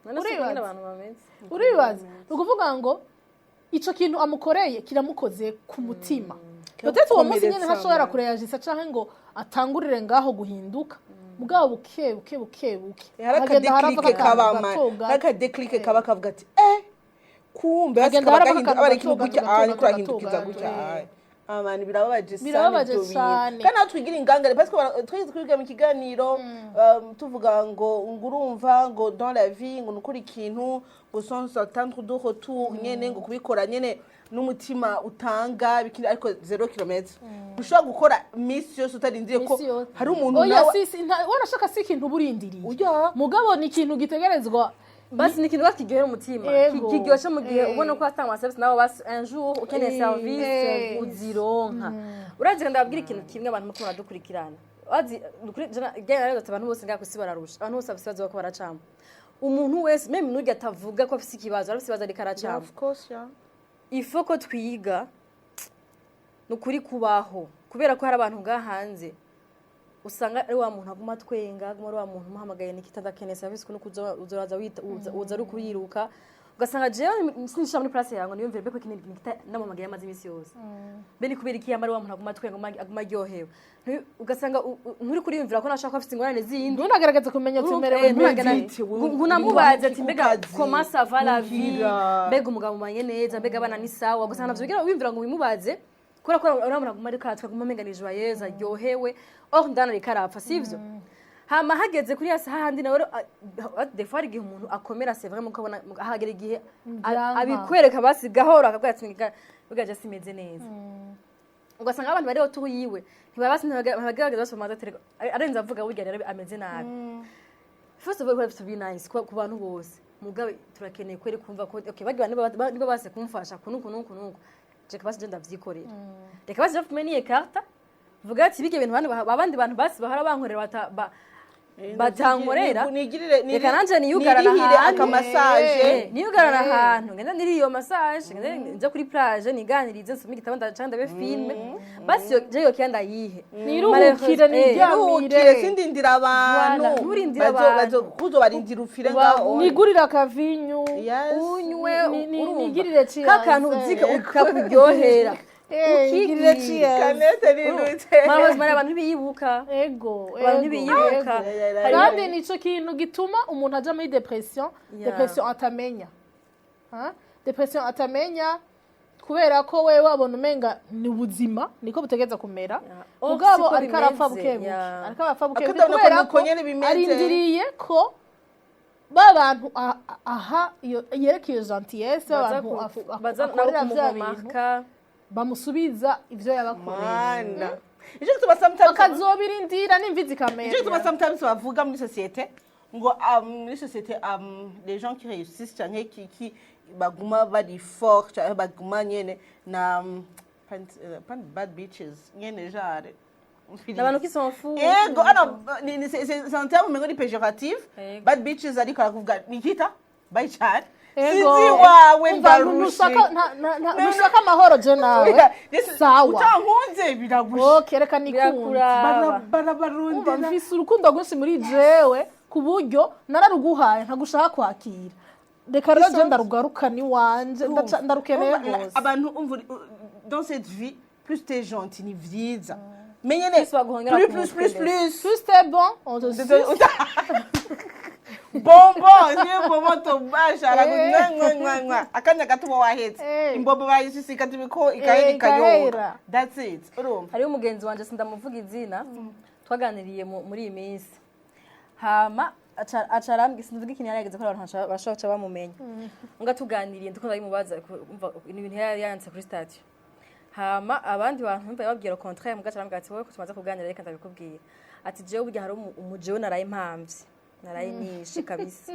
None se Uribaza? nyine abantu bameze. Uribaza, ni ukuvuga ngo ico kintu amukoreye kiramukoze ku mutima. Peut-être uwo munsi nyene Kiramukomeretsa, ntashobora man. kureyagisa canke ngo atangurire ngaho guhinduka, mugabo buke buke buke buke Hari hagenda harava akadéclic akantu kaba gato man, gato. hari akadéclic kaba kavuga ati: "Eh, kumbe." Basi Hagenda kaba harava gahinduka akantu aba ari ikintu gato, gutya, gato, ah, gato, niko urahindukiza gato, gutya. gato. Ah, abantu birababaje sana. Birababaje Ibyo bintu. cane. Kandi aho twigira ingangare parce que twigeze kwiga mu kiganiro, tuvuga ngo urumva ngo dans la vie ngo nukora ikintu ngo sans attendre de retour nyene, ngo kubikora nyene n'umutima utanga bikindi, ariko 0 kilomètre ushobora gukora misi yose utarindiriye ko Misi yose. hari umuntu Oya, nawe si wanashaka si ikintu uba urindiriye. Oya. Mugabo ni ikintu gitegerezwa. Basi ni ikintu basi kiryohera umutima. Kiryoshe mu gihe ubona ko watanga service nawe, basi un jour ukeneye service uzironka. Urazi, ndababwira ikintu kimwe, abantu muko muradukurikirana, urazi kuri jana abantu bose ngaha kwisi bararusha, abantu bose bafise ibibazo bako baracamo. Umuntu wese, même n'urya atavuga ko afise ikibazo, arafise ibibazo ariko aracamo. Of course, yeah. Il faut ko twiga ni ukuri kubaho, kubera ko hari abantu ngaha hanze. Usanga ari wa muntu aguma atwenga, aguma ari wa muntu umuhamagaye Nikita ndakeneye service kuno kuza uzoraza wita uza ari kuriruka, ugasanga jewe sinishira muri place yawe niyumvire mbeko ikindi Nikita ndamuhamagaye amaze iminsi yose, mbe ni kubera iki yamara wa muntu aguma atwenga, aguma aryohewe? Ugasanga nturi kuriyumvira ko nashaka ko afite ingorane zindi. Ntunagerageze kumenya ati umerewe gute. Ngunamubaze ati mbega Ku kazi, comment ça va la vie, muhira. Mbega umugabo mubanye neza, mbega abana ni sawa? Gusa navyo bigira wiyumvira ngo wimubaze kubera ko urabona aguma ariko aratwa, aguma amenga ni joyeuse, aryohewe, or ndana ariko arapfa, sivyo? Hama hageze kuri ya saha handi nawe rero, des fois hari igihe umuntu akomera, c'est vrai, mukabona hagera igihe Vyanka. abikwereka basi gahoro, akabwira ati mbega je simeze neza. Ugasanga abantu bari autour yiwe ntibabasi, ntibagerageza basoma telefone, arenze avuga burya rero ameze nabi. First of all, we have to be nice ku bantu bose. Mugabe turakeneye kweri kumva ko okay, bagira niba base kumfasha kunuku nuku nuku, reka basi je ndavyikorera, reka basi je mfume niye karta vuga ati bige ibintu abandi bantu basi bahora bankorera batankorera. Nigirire. Reka nanje niyugarana nirihire ahantu. akamassage. Niyugarana ahantu, ngenda niri iyo massage, ngenda nja kuri plage, niganirize, nsome igitabo, ndaca ndabe film, basi je yo kianda yihe. Niruhukire, niryamire. Iruhukire, sindindira abantu. Voilà, nturindire abantu. Kuzobarindira upfire ngaho. Nigurire akavinyu. Yes. Unywe. Urumva Nigirire cheers. kakantu uzika kakuryohera. Nigirire cheers. Kanete nirutse. Malheureusement abantu ntibiyibuka. Ego. Abantu Ego, ntibiyibuka. ego. Kandi nico kintu gituma umuntu aja muri dépression. Dépression atamenya. Ha? Dépression atamenya kubera ko wewe wabona umenga ni ubuzima niko butegereza kumera. Oh, Mugabo siko ariko arapfa bimeze. buke buke. Ariko arapfa buke buke Akadabona ko kubera nuko ko nyene bimeze. arindiriye ko ba bantu aha iyo yereka iyo gentillesse, ba Baza bantu baza nabo akorera vya bintu kumumarka. bamusubiza ivyo yabakoreye. Mana, ico gituma sometimes Bakazobirindira n'imvi zikamera. Ico gituma sometimes bavuga muri société ngo muri société les gens qui réussissent canke qui baguma bari fort canke baguma nyene na pan bad bitches nyene genre. Abantu qui s'en foutent. Ego, ano c'est un terme umengo ni péjoratif. Ego. Bad bitches, ariko arakuvuga nikita bayicane. Ego. Sinzi wawe. Umva, ndarushe. Ntushaka amahoro je nawe, sawa. Utankunze biragusha. Okay, reka nikunde. Birakuraba. Umva, Barabarondera. mfise urukundo rwinshi muri jewe ku buryo nararuguhaye ntagushaka kwakira. Reka rero je ndarugarukana iwanje, ndarukeneye rwose. Abantu umva dans cette vie, plus t'es gentil ni vyiza, mais nyene Plus baguhongera plus ku plus plus mutwe. Plus. Plus t'es bon, on te suce. Bonbon niyo bonbon tobasha mwa mwa mwa akanya gato uba wahetse. Imbobo bayisisika tibiko ikahera, ikayoga. Ikahera. That's it, urumva. Hariho umugenzi wanje, sindamuvuga izina, twaganiriye muri iyi minsi, hama aca arambwira, sinvuga ikintu yarageze ko abantu bashobora guca bamumenya nga tuganiriye, ndiko ndabimubaza umva, ni ibintu yari yanditse kuri statut, hama abandi bantu mva yababwira contraire, mugaca arambwira ati wowe ko tumaze kuganira, reka ndabikubwira, ati jewe burya hari umujewe naraye impamvye, naraye nishe kabisa.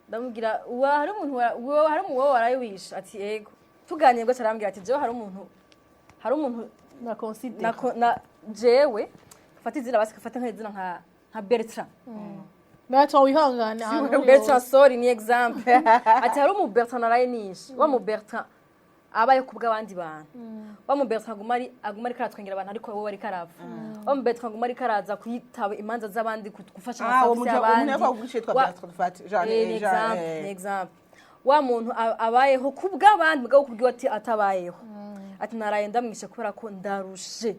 Ndamubwira wa hari umuntu hari umuntu wowe waraye wishe? Ati ego. Tuganiriye, gaca arambwira ati jewe hari umuntu na considère. Na jewe fata izina basi, fata nk'izina nka Bertrand. Bertrand, wihangane ahantu uri Bertrand, hose. sorry, ni exemple. Ati hari umu Bertrand naraye nishe, wa mu Bertrand abaye kubw'abandi bantu, wa mu Bertrand aguma ari karatwengera abantu ariko wowe ariko arapfa, wa mu Bertrand aguma ariko araza kuyitaba imanza z'abandi, gufasha Ah, uwo amaserivisi muntu y'abandi. umuntu yakwagurisha yitwa Bertrand Fati genre. Ni Genre, exemple, ni exemple. Wa muntu abayeho kubw'abandi, mugabo kubwiwe ati atabayeho. Ati naraye ndamwishe kubera ko ndarushe.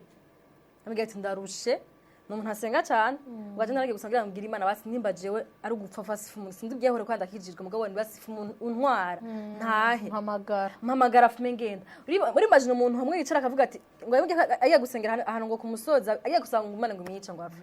Ambwira ati ndarushe, ni umuntu asenga cyane, ngo aje naragiye gusa ngira mbwira Imana basi nimba jewe ari ugupfa fasi umuntu sindi byahure kandi akijijwe, mugabo ni basi umuntu untwara ntahe. Mpamagara. Mpamagara fume ngenda. Uri imagine umuntu hamwe yicara akavuga ati ngo agiye gusengera ahantu ngo ku musozi, agiye gusanga ngo Imana ngo imwice ngo apfe,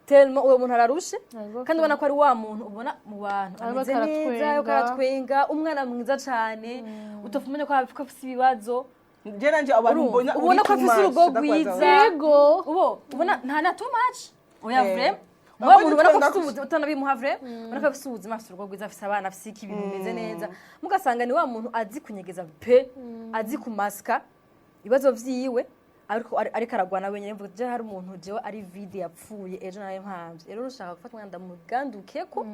tellement uwo muntu ararushe. Ariko Kandi ubona ko ari wa muntu ubona mu bantu Ariko ameze neza, aratwenga. ariko aratwenga, umwana mwiza cyane, utofumenya ko afise ibibazo. Je nanje abantu Urumva, mbona ubona uri ko too afise much, urugo ndakwaza. rwiza. Yego. Ubo ubona nta na too much, oya. Vraiment Ahubwo wa muntu ubona ko nitwenga afise ubuzima, utanabimuha vraiment, ubona ko afise ubuzima, afise urugo rwiza, afise abana, afise iki, ibintu bimeze neza, mugasanga ni wa muntu azi kunyegeza pe, azi kumasika ibibazo vyiwe, ariko ariko aragwana wenyine. Mvuga je hari umuntu jewe ari vide yapfuye ejo nawe mpamvye, rero ushaka gufata umwana ndamuganduke ko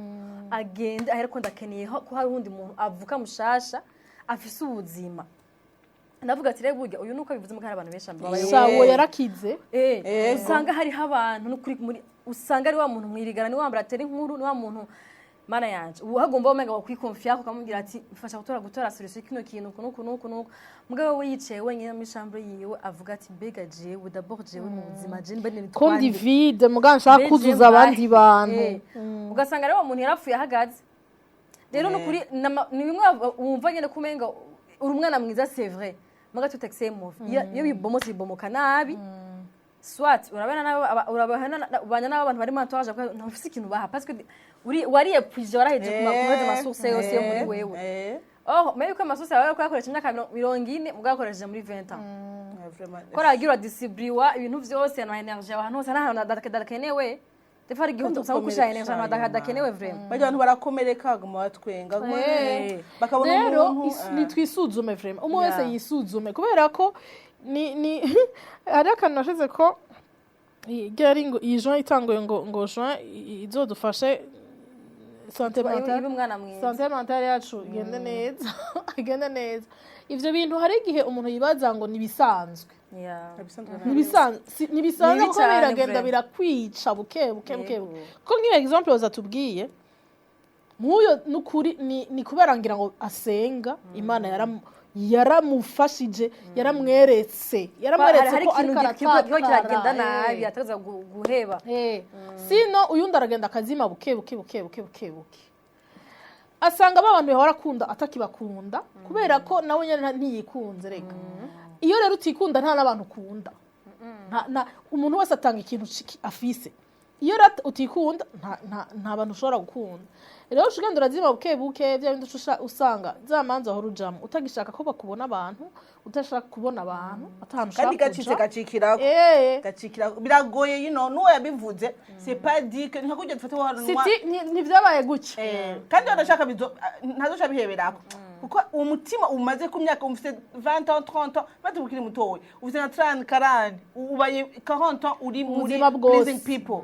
agende ahereko, ndakeneye ko hari uwundi muntu avuka mushasha afise ubuzima. Ndavuga ati rero burya uyu nuko bivuze muko hari abantu benshi babayeho. Sawo yarakize. Usanga hariho abantu n'ukuri muri usanga ari wa muntu mwirigana, ni wa mbere atera inkuru, ni wa muntu, mana yanje, ubu hagomba umenga wakwikonfiya ukamubwira ati mfasha gutora solution kino kintu kuno kuno kuno. Mugabo we yicaye wenyine muri chambre yiwe avuga ati mbega jewe d'abord, jewe mu buzima je mbe ni ko ndi vide muga nshaka kuzuza abandi bantu. Ugasanga rero uwo muntu yarapfuye ahagaze. Rero nukuri ni bimwe wumva nyene ko umenga uri umwana mwiza, c'est vrai, muga tout excès mauvais. Iyo bibomotse bibomoka nabi. Soit urabana n'abo, urabana ubanya n'abo bantu bari mu entourage kuko ntufise ikintu baha parce que uri wariyepwije, waraheje kuma amasource yose yo muri wewe. Oh, mais yuko amasource yawe ko yakoresha imyaka 40, mugabo yakoresheje muri 20 ans, ko aragira distribuer ibintu vyose na énergie ahantu hose n'ahantu hadakenewe. Des fois hari igihe usanga ukoresha énergie ahantu hadakenewe vraiment. Bajya abantu barakomereka, guma batwenga, guma bakabona Rero umuntu nitwisuzume vraiment, umwe wese yisuzume, kubera ko ni hari akantu nashize ko ryari ngo iyi juin itanguye, ngo juin izodufashe santé mentale. Ibe umwana mwiza. Santé mentale yacu igende neza, igende neza. Ivyo bintu hari igihe umuntu yibaza ngo nibisanzwe. Nibisanzwe Ni bibi kuko cane, biragenda vraiment. birakwica buke buke buke buke. Kuko nk'iyo exemple yoza tubwiye nk'uyo, nukuri ni kubera ngira ngo asenga Imana yaramufashije, yaramweretse yaramweretse Hari ko ikintu ariko kiriko kiragenda aratakara, nabi, atageza guheba. Sino uyundi aragenda akazima buke buke buke buke buke buke, asanga ba bantu yahora akunda atakibakunda, kubera ko nawe nyine ntiyikunze. Reka, iyo rero utikunda nta n'abantu ukunda. Umuntu wese atanga ikintu afise. Iyo rero utikunda nta bantu ushobora gukunda. Rero uca ugenda urazima buke buke bya bindi, uca usanga za manza wahora ujamo utagishaka ko bakubona abantu, udashaka kubona abantu, atahantu ushaka Kandi gacitse kuja. gacikirako. Gacikirako biragoye, n'uwo yabivuze, c'est pas dit que nka kurya dufate wa Siti ntivyabaye gutya. Kandi wanashaka bizo ntazoca biheberako, kuko uwo mutima umaze ku myaka ufite 20 ans, 30 ans, bati ukiri mutoya ufite na 30, 40, ubaye 40 ans uri muri Ubuzima bwose. pleasing people,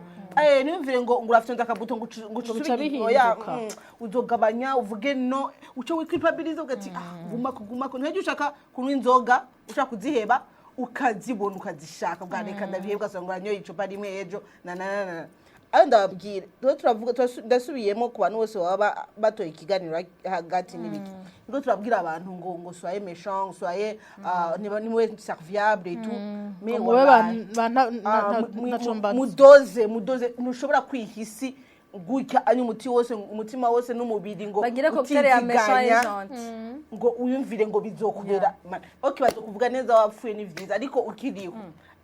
niyumvire ngo urafite akabuto ngo Bica ucusubire bihinduka. oya, uzogabanya uvuge no uco wiculpabilize ugati ah, gumako gumako, ntihajye ushaka kunywa inzoga, ushaka kuziheba, ukazibona ukazishaka bwa reka ndabihebwa, ugasanga uranyoye icupa rimwe ejo na na na na. Ayo ndababwira rero, turavuga ndasubiyemo ku bantu bose baba batoye ikiganiro hagati n'ibiki, niko turabwira abantu ngo soyez méchant, soyez niba nimwe serviable et tout, mais Ngo mube wallahi, ba ntaco mbaza. mudoze mudoze, ntushobora kwiha isi gutya ari umuti wose, umutima wose n'umubiri ngo Bagire cocktail ya méchant et utiziganya, gentil. ngo uyumvire ngo bizokubera. Ok, bazokuvuga neza wapfuye ni vyiza, ariko ukiriho.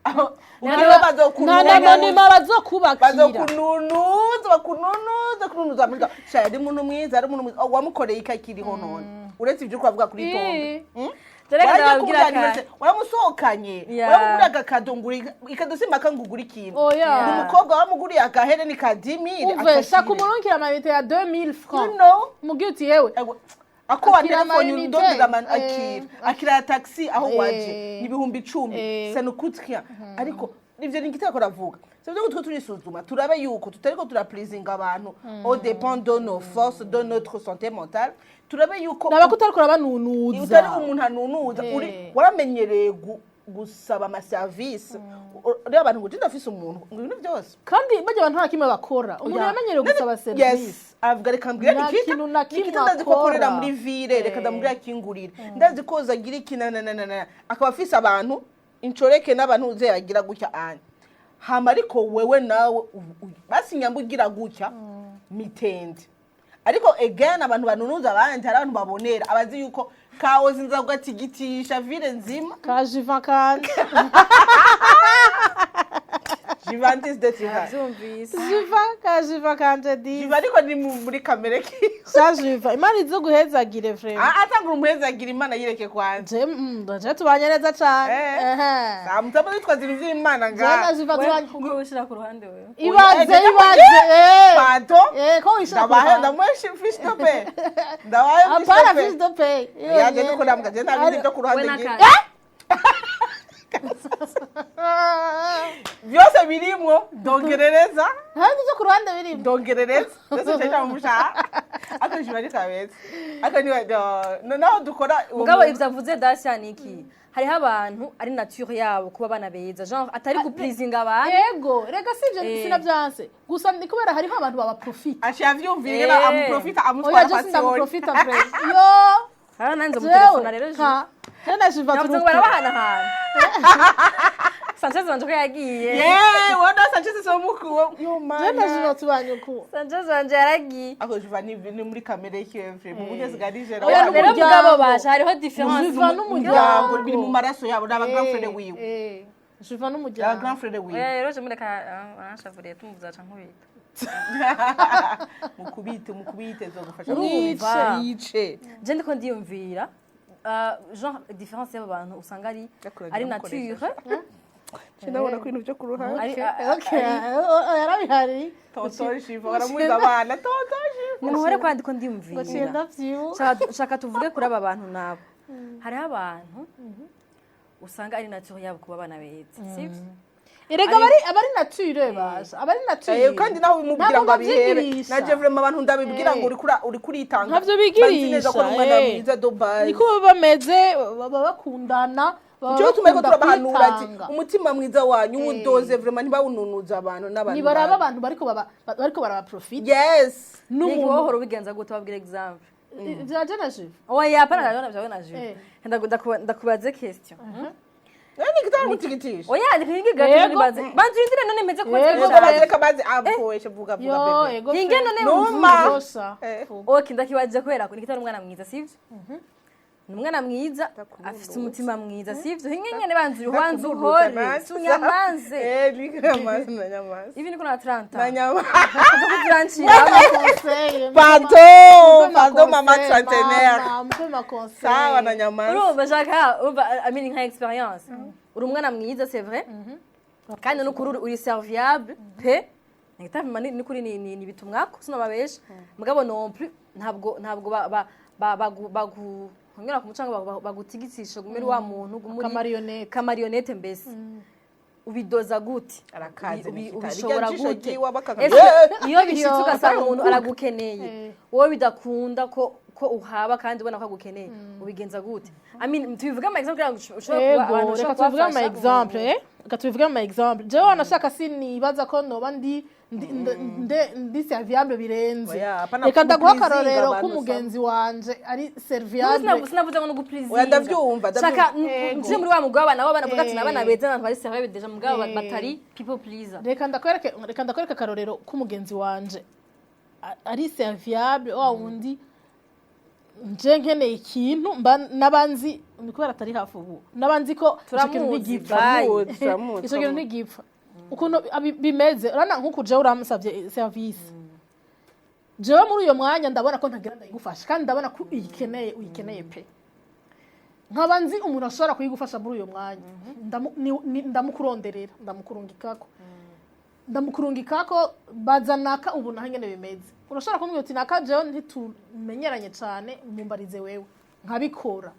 Aho, ukiriho Nta bazokununuza. nanonima bazokubakira. Bazokununuza, bakununuza, kununuza muri sha ari umuntu mwiza, ari umuntu mwiza. Oh, wamukoreye iki akiriho none, uretse ibyo uri kuvuga kuri tombe? Reka Waragiye ndababwira kumujyana kare. iwe, waramusohokanye, waramuguriye agakado, ngo ikado simpaka ngo ugure ikintu. Oya. Ni umukobwa wamuguriye agahereni ka 10 000. Umve, shaka umurungikira amayinite ya 2000 francs. You know? Mubwire uti yewe, Ako wa akira telefone amayinite. undondera akira akira ya taxi aho waje ni 10,000. Ça ne coûte rien, ariko ivyo ni igiteko ravuga, c'est byo twe turisuzuma turabe yuko tutariko turapleasinga abantu au dépend de nos forces, de notre santé mentale, turabe yuko naba ko utariko urabanunuza. Utari umuntu anunuza, uri waramenyereye gusaba amaserivisi. Rero abantu ngo ndafise umuntu ngo ibintu byose. Kandi bajya abantu nta kimwe bakora, umuntu yamenyereye gusaba serivisi. Yes, avuga reka mbwire Nta Nikita. kintu na kimwe Nikita ndazi ko akorera akora. muri ville, reka ndamubwire akingurire, ndazi ko agira iki na na na na na, akaba afise abantu incoreke n'abantu uze yagira gutya anya hama. Ariko wewe nawe basi nyamba ugira gutya mitende. Ariko again, abantu banunuza abandi, hari abantu babonera abazi yuko kawozi nza gatigitisha ville nzima. Ka jiva kandi. Jivantis de Tiha. Byumvise. Jiva ka jiva kanje di. Jiva ariko ni muri kamere ki. Sa jiva, Imana izoguhezagire vraiment. Atangura umuhezagira Imana yireke kwanje. Je je tubanye neza cane. Ehe. Samutama yitwaza ibintu by'Imana Je nga. na jiva tubanye. Kuko wishira ku ruhande wewe. Ibaze, Oya, ibaze Pato. Ko wishira ku Ndabahe ruhande. ndamuhe fiche de paie. Ndabahe fiche Apana de fiche paie. de paie. Yaje nuko ndambwa je nta bindi byo ku We ruhande ngira. n'akandi. Byose birimwo, ndongerereza. Nta byo ku ruhande birimo. Ndongerereza byose nshaka mu mushahara, ariko jiva ni kabeza, ariko niba naho dukora uwo Mugabo ivyo avuze Dacia ni iki? Hariho abantu ari nature yabo kuba abana beza, genre atari gupleasinga abantu. Yego, rega sivyo. Sinavyanse, gusa ni kubera hariho abantu babaprofita. Aciye avyumvira amuprofita, Oya, amutwara je pasiyoni. sindamuprofita vraiment, yo. Hariho nanze mutelefona rero jewe je na Jiva navuze ngo turi barabahanahana. Sanchez wanje ko yagiye. Yeee, wowe na Sanchez so mukuwe yo je na mana. Jiva tubanye uku. Sanchez wanje yaragiye. Ako Jiva ni muri kamere kiwe vraiment, uburyo zigarije. Oya, Rero n'umuryango. mugabo basha hariho différence. Jiva n'umuryango n'umuryango. biri mu maraso yabo, n'aba grand frère wiwe. Jiva N'aba n'umuryango. grand frère wiwe. Oya rero je mureka aranshavuriye, tumuvuza aca nkubita. Mukubite, mukubite, zogufasha. Urumva? Yice. Je ndiko ndiyumvira genre différence y'abo bantu usanga ari Yakuragira ari mukoresha. nature. Ndabona ko ibintu byo ku ruhande. Ari Okay, yarabihari. Tonton Jiva baramuzi abana, tonton Jiva. Nimuhore kwa ndiko Ngo ndiyumvira. ciye ndavyibuka. Shaka tuvuge kuri aba bantu nabo. Hariho abantu usanga ari nature yabo kuba abana beza, sivyo? Erega abari nature basha, abari nature. Kandi nawe ubimubwira Ntabwo ngo abihere. bavyigirisha. Na je vraiment abantu ndabibwira ngo uri kuritanga. Ntavyo bigirisha, Banzi neza ko ari umwana mwiza do base. Niko baba bameze, baba bakundana, baba Icyo tumaye ko bakunda turabahanura ati kwitanga. umutima mwiza wanyu wudoze vraiment, ntibawununuza abantu n'abantu. Nibaraba babi. abantu bariko barabaprofita. Yes. N'umuntu N'umuntu wohora ubigenza gute? Wabwira example. Vya je na Jiva. Oya, hapana, ndabona vyawe na Jules. Ndakubaze question. Nani kitara mutigitisha? Oya, ndikuhinga gato. Yego. Nibaze banze urindire none meze kubaza. Yego. Vuga baze, reka baze apoeshe, vuga vuga Yo, bebe. ego. Hinge none. Numa. Yosha. Okay, ndakibaje kubera ko Nikita ari umwana mwiza, sivyo? Ni umwana mwiza, afite umutima mwiza, sivyo? Hinge nyene banze ubanze uhore sunyamanze. Ni nyamaze na nyamaze. Ibi niko na 30. Na nyamaze. Kuzo Conseil, Pardon, pardon mama trentenaire. Mpe ma conseil. Sawa, na nyamaze. Urumva shaka, urumva, I mean, nka experience, uri umwana mwiza, c'est vrai, kandi n'ukuri uri serviable pe. Nikita n'ukuri ni bitumwako, sinababesha. Mugabo non plus ntabwo ba bagu hongera ku mucanga bagutigitisha gumira wa muntu gumuri Kamarionette. Kamarionette mbese ubidoza gute? Arakaze Nikita. Ubishobora Rirya jisho gute? ryiwe Ese iyo bishitse ugasanga umuntu aragukeneye, wowe bidakunda ko uhaba kandi ubona ko agukeneye, ubigenza gute? I mean, tubivuge ama example kugira ngo ushobore kuba abantu Ego, reka bashobora tubivuge ama kubafasha. example, reka tubivuge ama example. Jewe wanashaka sinibaza ko noba ndi serviable birenze. Oya, hapana. Reka ndaguha kupleasinga akarorero abantu. k'umugenzi wanje ari serviable. Sinavuze ngo no gupleasinga. Oya, ndavyumva, ndavyumva. Shaka nje muri wa mugabo nabo banavuga ati nabana beza, abantu bari serviable déjà, mugabo batari people pleaser. Reka ndakwereke akarorero k'umugenzi wanje ari serviable, wa wundi nje nkeneye ikintu mba n'abanzi, ni kubera atari hafi ubu, n'abanzi ko ico kintu Turamuzi, ntigipfa. bye. Turamuzi, turamuzi. Ico kintu ntigipfa ukuntu bimeze. Urabona nk'uku jewe uramusavye service, jewe muri uyo mwanya ndabona ko ntagira ndayigufasha, kandi ndabona ko uyikeneye, uyikeneye pe, nkaba nzi umuntu ashobora kuyigufasha muri uyo mwanya. Ndamukuronderera, ndamukurungikako, ndamukurungikako, baza naka ubu naho ingene bimeze. Urashobora kumbwira uti naka jewe ntitumenyeranye cane, mumbarize wewe, nkabikora.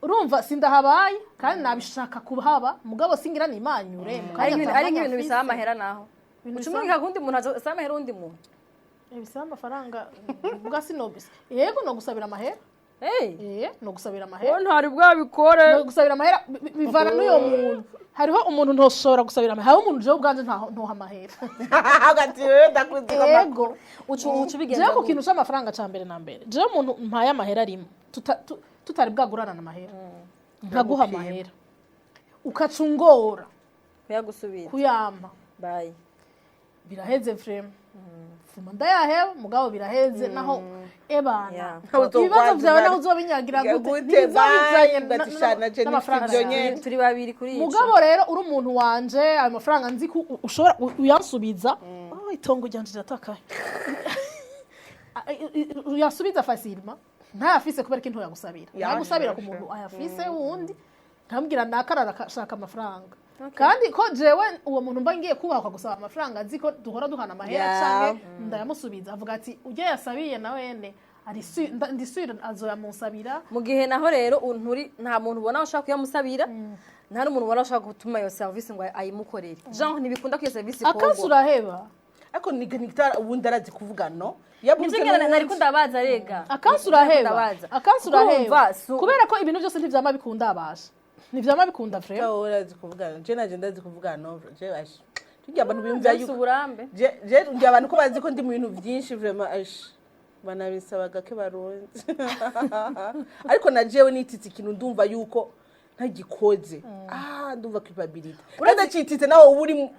Urumva sindahabaye kandi nabishaka kuhaba, mugabo singira nimanyure mu kanya Ari ata nk'ibintu mwanya bisaba mfise. amahera naho Ibintu uca umurika kundi muntu asaba amahera undi muntu. Bisaba amafaranga ubwa sinobise, yego, no gusabira amahera. Hey. No gusabira amahera. Ntari bwabikore. No gusabira amahera bivana n'uyo muntu. Hariho umuntu ntoshobora gusabira amahera, hariho umuntu jewe ubwanje ntoha amahera. Hagati rero ndakuzi ko Yego. Uca ubigenza Jewe ku gute? kintu c'amafaranga, ca mbere na mbere, jewe umuntu mpaye amahera arimo tutari bwagurana amahera, nkaguha amahera ukaca ungora Kuyagusubira. kuyampa. Bye. Biraheze vraiment, fuma ndayaheba, mugabo biraheze naho ebana. Ibibazo vyawe naho uzobinyagira gute? Gute? Ntibizobizanye Bye, ugatishana je n'amafaranga n'ivyo yawe. nyene. Turi babiri kuri ico. Mugabo rero uri umuntu wanje, ayo mafaranga nzi ko ushobora uyansubiza. Oh, itongo ryanje riratakaye. Uyasubiza facilement ntayafise, kubera ko ntoyagusabira. Ntayagusabira ku muntu ayafise wundi, nkambwira nakarara ashaka amafaranga, kandi ko jewe uwo muntu mba ngiye kubahwa gusaba amafaranga, azi ko duhora duhana amahera canke ndayamusubiza, avuga ati ujya yasabiye na wene. Ari ndi sûre azoyamunsabira. Mu gihe naho rero nturi, nta muntu ubona ushaka kuyamusabira, nta n'umuntu ubona ushaka gutuma iyo service ngo ayimukorere, genre ntibikunda ko iyo service Akansi ikorwa. Uraheba. Ariko ni gitara ubundi arazi kuvuga no. Yabuze. Nivyo nyene nariko ndabaza rega. Akansi uraheba. Ndabaza. Akansi uraheba. Urumva, Kubera ko ibintu byose ntivyama bikunda, abasha ntivyama bikunda vraiment. Wowe urazi kuvuga no, je naje ndazi kuvuga no, je basha tujya abantu biyumvira Ndafise yuko uburambe. Je ngira abantu ko bazi ko ndi mu bintu byinshi vraiment, ash banabisaba gake barunze, ariko na jewe nititse ikintu ndumva yuko ntagikoze, ndumva culpabilité, kandi acititse nawe uba uri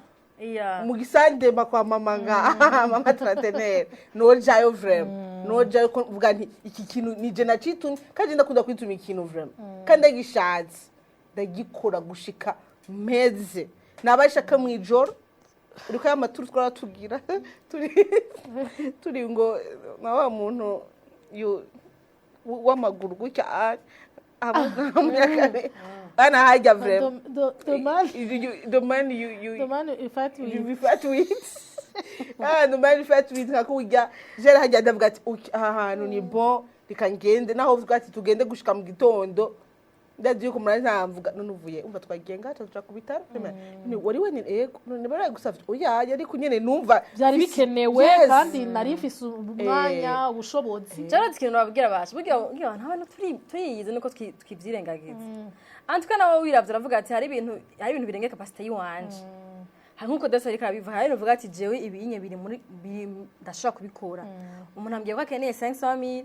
mu gisandema kwa mama, nga mama trentenaire, nojayo vraiment, nojayo ko mvuga nti iki kintu nije nacitumye, kandi ndakunda kwituma ikintu vraiment, kandi ndagishatse ndagikora gushika meze nabashaka mu ijoro. Uriko ya maturu twara tugira turi ngo na wa muntu w'amaguru gutya ana hajya vraiment. The man The man you The man you fight with. You fight with. The man you fight with, nka kurya jera hajya ndavuga ati: "Ok, aha hantu ni bon, reka ngende." Naho uvuga ati tugende gushika mu gitondo, ndazi yuko murari ntamvuga none uvuye umva twagiye ngaha tuja ku bitaro. None wari wenyine? Yego. None bari gusavye? Oya, ariko nyene numva Byari bikenewe. Yes. Kandi nari mfise umwanya, ubushobozi. Cyarazi ikintu babwira basha burya burya abantu abantu turiyizi nuko twivyirengagiza. Antuka nawe wiravye uravuga ati hari ibintu birenga capacité yiwanje. Hari nkuko Dose ariko arabivuga, hari ibintu uvuga ati jewe ibinye biri muri ndashobora kubikora. Umuntu ambwiye ko akeneye 500,000,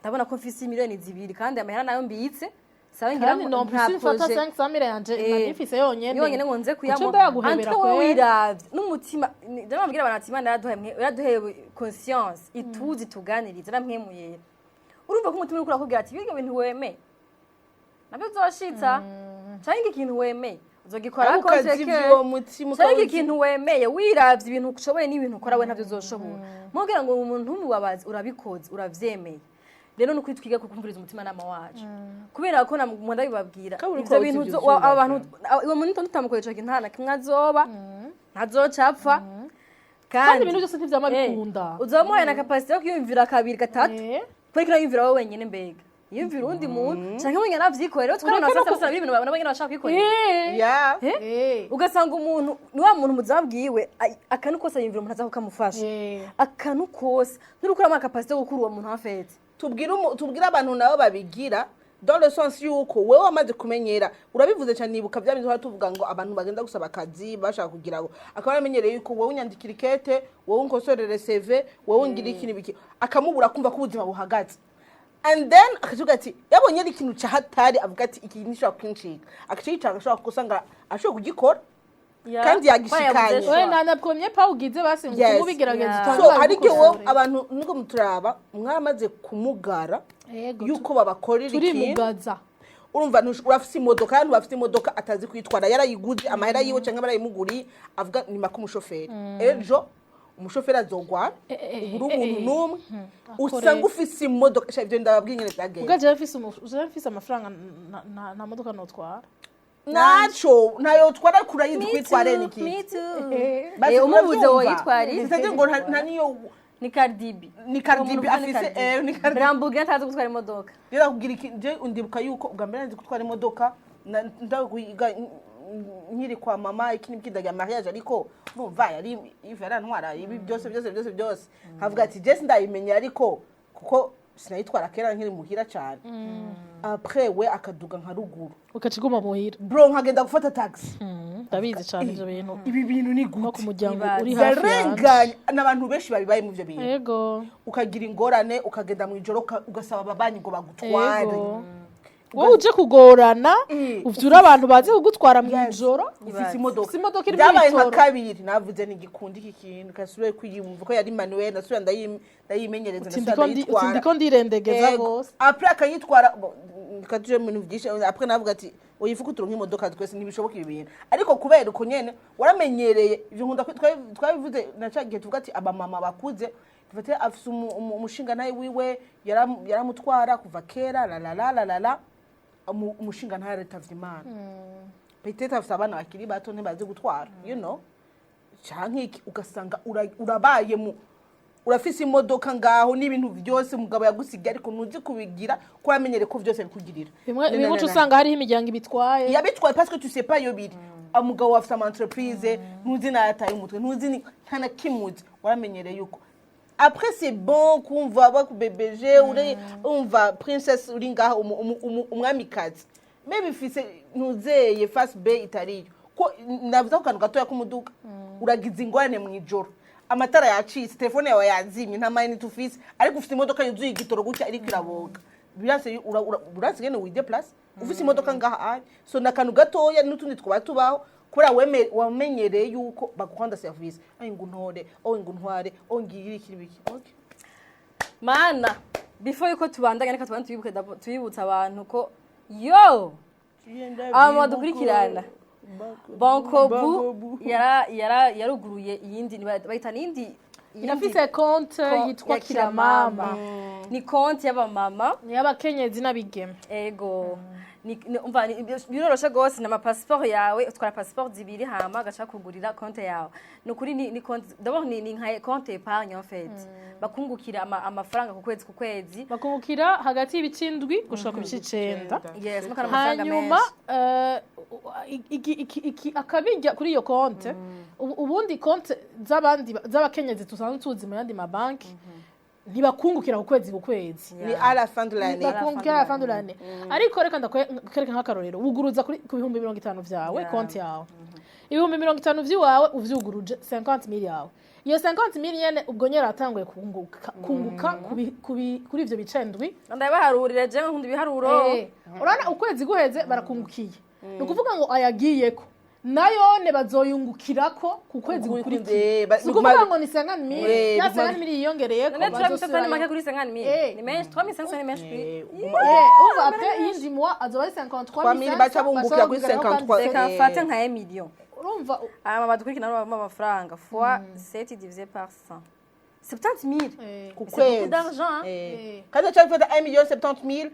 ndabona ko mfise miliyoni 2 kandi amahera nayo mbitse, sawa, ngira Kandi ngo non nta plus mfata projet 500 mille yanje nari mfise yonyene. Yonyene ngo nze Kuco kuyamo. ndayaguhebera Antuka wowe kweri. wiravye n'umutima, ndababwira abantu ati Imana yaraduhaye yaraduhaye conscience ituzi tuganiriza namwemuyera. Urumva ko umutima uriko urakubwira ati ibyo bintu wemeye nabyo uzoshitsa, canke ikintu wemeye uzogikora. Ariko ukazivya uwo mutima. Canke ikintu wemeye, wiravye ibintu ushoboye n'ibintu ukora we ntabyo uzoshobora, mubwira ngo umuntu ntumubabaze, urabikoze, uravyemeye. Rero ni ukuri twiga kukumviriza umutimanama wacu, kubera ko namwe ndabibabwira. Kabura ivyo uko bintu uzi ivyo abantu uwo muntu tutamukoresha ikintu nta na kimwe azoba, ntazocapfa. Kandi ibintu byose ntivyama bikunda. Uzomuhaye na capacité yo kwiyumvira kabiri gatatu. Kubera ko yumvira wowe wenyine, mbega yumvira uwundi muntu canke wenyine avyikorera twabona. Ureke no Sasa basaba ibintu babona wenyine bashaka kwikorera. Ugasanga umuntu ni wa muntu muzabwiwe akantu kose yumvira umuntu aza kukamufasha. Akantu kose nturukuramo capacité yo gukura uwo muntu hafete. Tubwire abantu nabo babigira dans le sens yuko wewe wamaze kumenyera. Urabivuze cyane, nibuka bya bintu tuvuga ngo abantu bagenda gusaba akazi bashaka kugira ngo akaba yaramenyereye yuko wowe unyandikira ikete, wowe unkosorere CV, wowe ungira iki n'ibiki, akamubura kumva ko ubuzima buhagaze, and then akavuga ati yabonye ari ikintu ca hatari, avuga ati iki nishobora kuncika, agaca yicara, ashobora gusanga ashobora kugikora kandi yagishikanye. We na premier pas ugize basi ngo ubigerageza. So hari igihe wowe abantu nubwo muturaba mwaramaze kumugara yuko babakorera ikintu. Turimugaza. Urumva urafise imodoka, kandi bafite imodoka atazi kuyitwara, yarayiguze amahera yiwe cyangwa barayimuguriye, avuga ni maka umushoferi, ejo umushoferi azogwara, ubura umuntu n'umwe, usanga ufise imodoka. Sha, ivyo ndababwiye ingene vyagenze. Ubwo jewe mfise jewe mfise amafaranga nta modoka notwara. Naco ntayo twara, kurayizi kwitwara ni iki. Me too. Basi. Umubuze uravyumva? woyitwarira. C'est-à-dire ngo nta niyo Ni Cardi B. Ni Cardi B afise, ni Cardi B. Lamborghini, atazi gutwara imodoka. Rero akubwira iki, je undibuka yuko ubwa mbere nzi gutwara imodoka ndakwiga nkiri kwa mama, iki n'ibiki, ndajya mariage, ariko urumva yari Yves yarantwara ibi byose byose byose byose, nkavuga ati je sindayimenya, ariko kuko sinayitwara kera nkiri muhira cyane, après we akaduga nka ruguru. Ukaciguma muhira. Bro, nkagenda gufata taxi. Ndabizi cyane ivyo bintu. Ibi bintu ni Nko ku gute? muryango Ibaze. uri hafi yanje. Ndarenganye n'abantu benshi babibaye mu ivyo bintu. Ukagira ingorane, ukagenda mu ijoro, ugasaba ababanyi ngo bagutware. Wowe uje kugorana, uvyura abantu bazi kugutwara mu Yes. ijoro. Ufise imodoka. Ufise imodoka irimo Byabaye nka ibitoro. kabiri navuze ntigikunda iki kintu, kasubire kwiyumva ko yari manuel, nasubira ndayimenyereza, Uti nasubira ndayitwara. Ndiko ndirendegeza Ego. gose. Après akayitwara, bon, reka tuje mu bintu byinshi. Après navuga ati oya, ifuko turonke imodoka twese, ntibishoboka ibi bintu. Ariko kubera uko nyene waramenyereye ivyo, nkunda twabivuze na ca gihe tuvuga ati abamama bakuze, dufate afise umushinga nawe wiwe yaramutwara kuva kera, la la la la la la, umushinga ntawe yaritavye Imana, peut-être afise abana bakiri bato ntibazi gutwara, canke iki, ugasanga urabaye mu Urafise imodoka ngaho n'ibintu byose umugabo yagusigaye, ariko ntuzi kubigira ko wamenyere ko byose bikugirira. Bimwe bimwe uca usanga hariho imiryango ibitwaye. Yabitwaye parce que tu sais pas iyo biri. Umugabo afite ama entreprise, ntuzi n'ayataye umutwe, ntuzi nta na kimwe uzi, waramenyereye yuko. Après c'est bon kumva bakubebeje, uri umva princess, uri ngaho umwamikazi, mais bifise ntuzeye face B itariyo. Ko navuze ko kantu gatoya k'umuduga, uragize ingorane mu ijoro, amatara yacitse, telefone yawe yazimye, nta mayinite ufise, ariko ufite imodoka yuzuye igitoro gutya iriko iraboga. Biranse uranse ngene wideplace ufise imodoka ngaha ari so nakantu gatoya n'utundi twaba tubaho kubera wamenyereye yuko baguhanda service, ay ngo untore, oh ngo untware, oh ngiri iki biki, okay. Mana, before yuko tubandanya, reka tubanze tuyibuke tuyibutse abantu ko yo aba dukurikirana, Bancobu yara yaruguruye iyindi bayita nindi. Irafise konte yitwa ya Kiramama. Ni konti y'abamama. Ni y'abakenyezi n'abigeme. Ego. Umva, biroroshe gose, na passport yawe, utwara passeport zibiri, hama agaca kugurira konte yawe. Ni ukuri ni konte d'abord ni nka konte épargne en fait, bakungukira amafaranga ku kwezi ku kwezi. Bakungukira hagati y'ibice 7 gushika ku bice 9. Yes, mukana amafaranga Hanyuma menshi. Akabijya kuri iyo konte. Ubundi konte z'abandi z'abakenyezi tusanzwe tuzi mu yandi mabanki ntibakungukira ku kwezi ku kwezi. Ni à la fin de l'année. Bakungukira à la fin de l'année, ariko reka ndakwereka nk'akarorero: wuguruza ku 50,000 vyawe konti yawe, 50,000 vy'iwawe uvyuguruje 50 mille yawe, iyo 50 mille nyene ubwo nyene aratanguye kunguka kuri ivyo bice 7. Ndabaharurira, jewe nkunda ibiharuro. Urabona ukwezi guheze barakungukiye, ni ukuvuga ngo ayagiyeko nayone bazoyungukirako ku kwezi gukurikiye. Si ukuvuga ngo ni 50 mille, ya 50 mille yiyongereyeko. None 3500 ni Bazosubirayo. Make kuri 50 mille. Ni menshi, 3500 ni menshi kuri Umva, après iyindi mois azoba ari 53 mille, baca bungukira kuri 53. Reka mfate nka 1 million. Urumva. Aya badukurikirana baba amafaranga fois 7 divisé par 100, 70 000. Ku C'est beaucoup kwezi. d'argent, hein. Kandi baca bafata 1 million 70 mille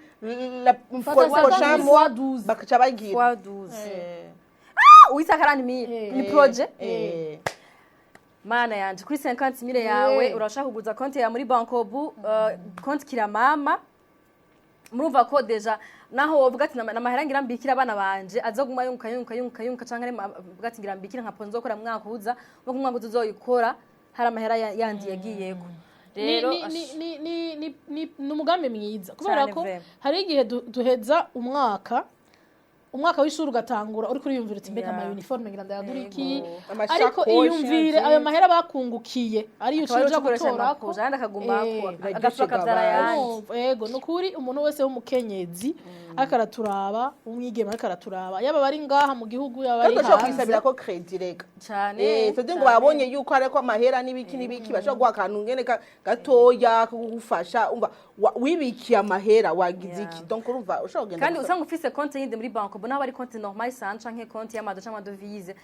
la Fata prochain 50 mois, fois 12. bakaca bagira Fois 12. Ah, 840 000. Ni projet. Mana yanje, kuri 50 mille yawe urashaka kuguza konti ya muri Bancobu, konti Kiramama. Murumva ko déjà naho wovuga ati namahera ngira mbikira abana banje, azoguma yunguka yunguka yunguka yunguka, canke avuga ati ngira mbikira nka ponzo kora mwaka uza, no mwaka uza uzoyikora hari amahera yandi yagiyeko. Rero Ni umugambi mwiza kubera Cane ko vraiment. hari igihe duheza umwaka w'ishuri ugatangura uri kuriyumvira uti mbega ama uniforme ngira ndayagura iki? Yego. Ariko Amashakoshi, iyumvire ayo mahera bakungukiye ariyo akaba ariyo uca ukoresha gutorako. amakuja ayandi akagumako, agapfa akabyara Biraryoshe. ayandi. Ego, ni ukuri umuntu wese w'umukenyezi ariko araturaba, umwigeme ariko araturaba, yaba bari ngaha mu gihugu, yaba Kandi bari bashobora hanze. kwisabira ko crédit reka. Cane. Tuzi ngo babonye yuko hariko amahera n'ibiki n'ibiki, bashobora guha akantu ngene gatoya ko kugufasha. Umva, wibikiye amahera wagize iki, donc urumva ushobora kugenda Kandi usanga ufise konti yindi muri banki, ubona haba ari konti normal isanzwe canke konti y'amado canke amadevize,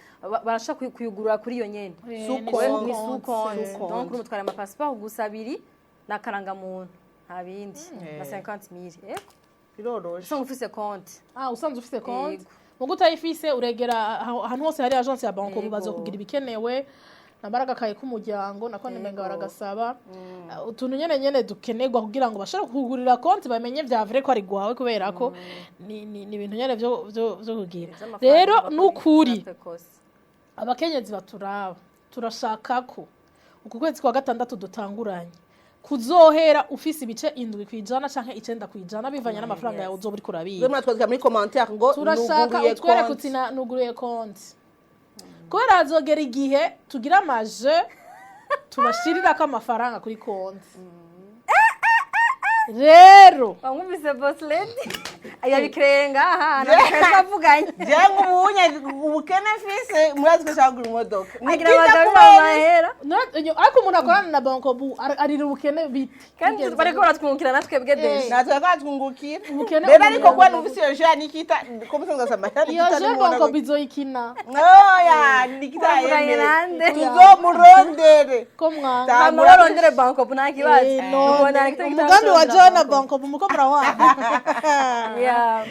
barashobora kuyugurura kuri iyo nyene. Sous Ni compte. Ni sous compte. Sous compte. Donc urumutwara amapasiporo gusa abiri n'akarangamuntu, nta bindi, na 50 mille. Yego. Biroroshe. Usanga ufise konti. Ah, usanzwe ufise konti. Yego. Mugo utayifise uregera ahantu hose hari agence ya banki, Yego. bazokugira ibikenewe, nambara agakaye k'umuryango nako nimenga baragasaba. Utuntu nyene nyene dukenerwa kugira ngo bashobore kugurira konti, bamenye vya vrai ko ari gwawe, kubera ko ni ibintu nyene vyo kugira. Rero nukuri abakenyezi baturaba, turashaka ko uku kwezi kwa gatandatu dutanguranye kuzohera ufise ibice 7% canke 9% bivanye n'amafaranga yawe uzoba uriko urabika. Mwe mwatwandika muri commentaire ngo Turashaka nuguruye utwereke konti. uti nuguruye konti, kubera hazogera igihe tugira amaje tubashirirako amafaranga kuri konti rero. Wamwumvise boss lady yabikireye ngaha twavuganye. Jewe nk'ubunye ubukene mfise, murazi ko nshaka kugura imodoka. Ni Agira byiza abagabo kubera amahera. Ariko umuntu akorana na Bancobu arira ubukene biti. Kandi bariko baratwungukira natwe bwe déjà. Natwe twatwungukira. Ubukene Rero ariko umuntu kuba numvise iyo jeu ya Nikita, ko musanzwe asaba amahera Iyo Nikita je nimubona Bancobu izoyikina. Oya, Nikita Wavuganye yemere. nande? Tuzomurondere. Ko mwanga. Hama barondere Bancobu nta kibazo. None, Ubona Nikita umugambi wa ashobora John na Bancobu muko murawanga. Yeah.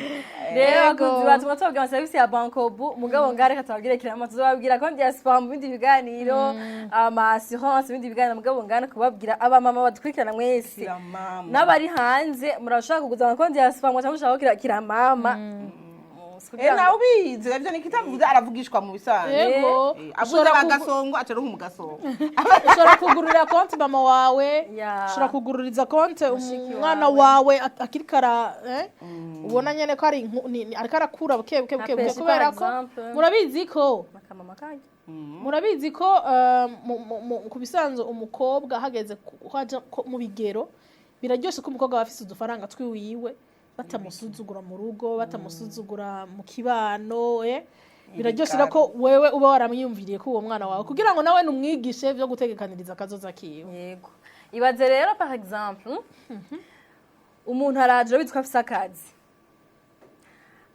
Rero abakunzi bacu tubabwira amaserivisi ya Bancobu, mugabo ngaho reka tubabwire Kirama, tuzobabwira ko diaspora mu bindi biganiro, ama assurance mu bindi biganiro, mugabo ngaho kubabwira abamama badukurikirana mwese Kiramama. n'abari hanze, murashobora kuguza amakonti ya diaspora mugaca mushaka Kiramama. Eh, nawe ubizi ivyo ni kitavuze, aravugishwa mu bisanzwe. Yego. Eh, avuze Ushobora agasongo aca mu gasongo. Ushobora kugurira konti mama wawe, ushobora kugururiza konti umwana wawe akiri kara, ubona nyene ko ari ariko arakura buke buke buke buke. Pesi, Kubera par ko exemple. murabizi ko Makamama kanyu. Murabizi ko ku bisanzwe umukobwa hageze ko aja ko mu bigero, biraryoshe ko umukobwa aba afise udufaranga twiwiwe, batamusuzugura mu rugo, batamusuzugura mu kibano. Biraryoshe rero ko wewe uba waramwiyumviriye ko uwo mwana wawe, kugira ngo nawe numwigishe vyo gutegekaniriza akazoza kiwe. Yego, ibaze rero, par exemple, umuntu araje witwa afise akazi,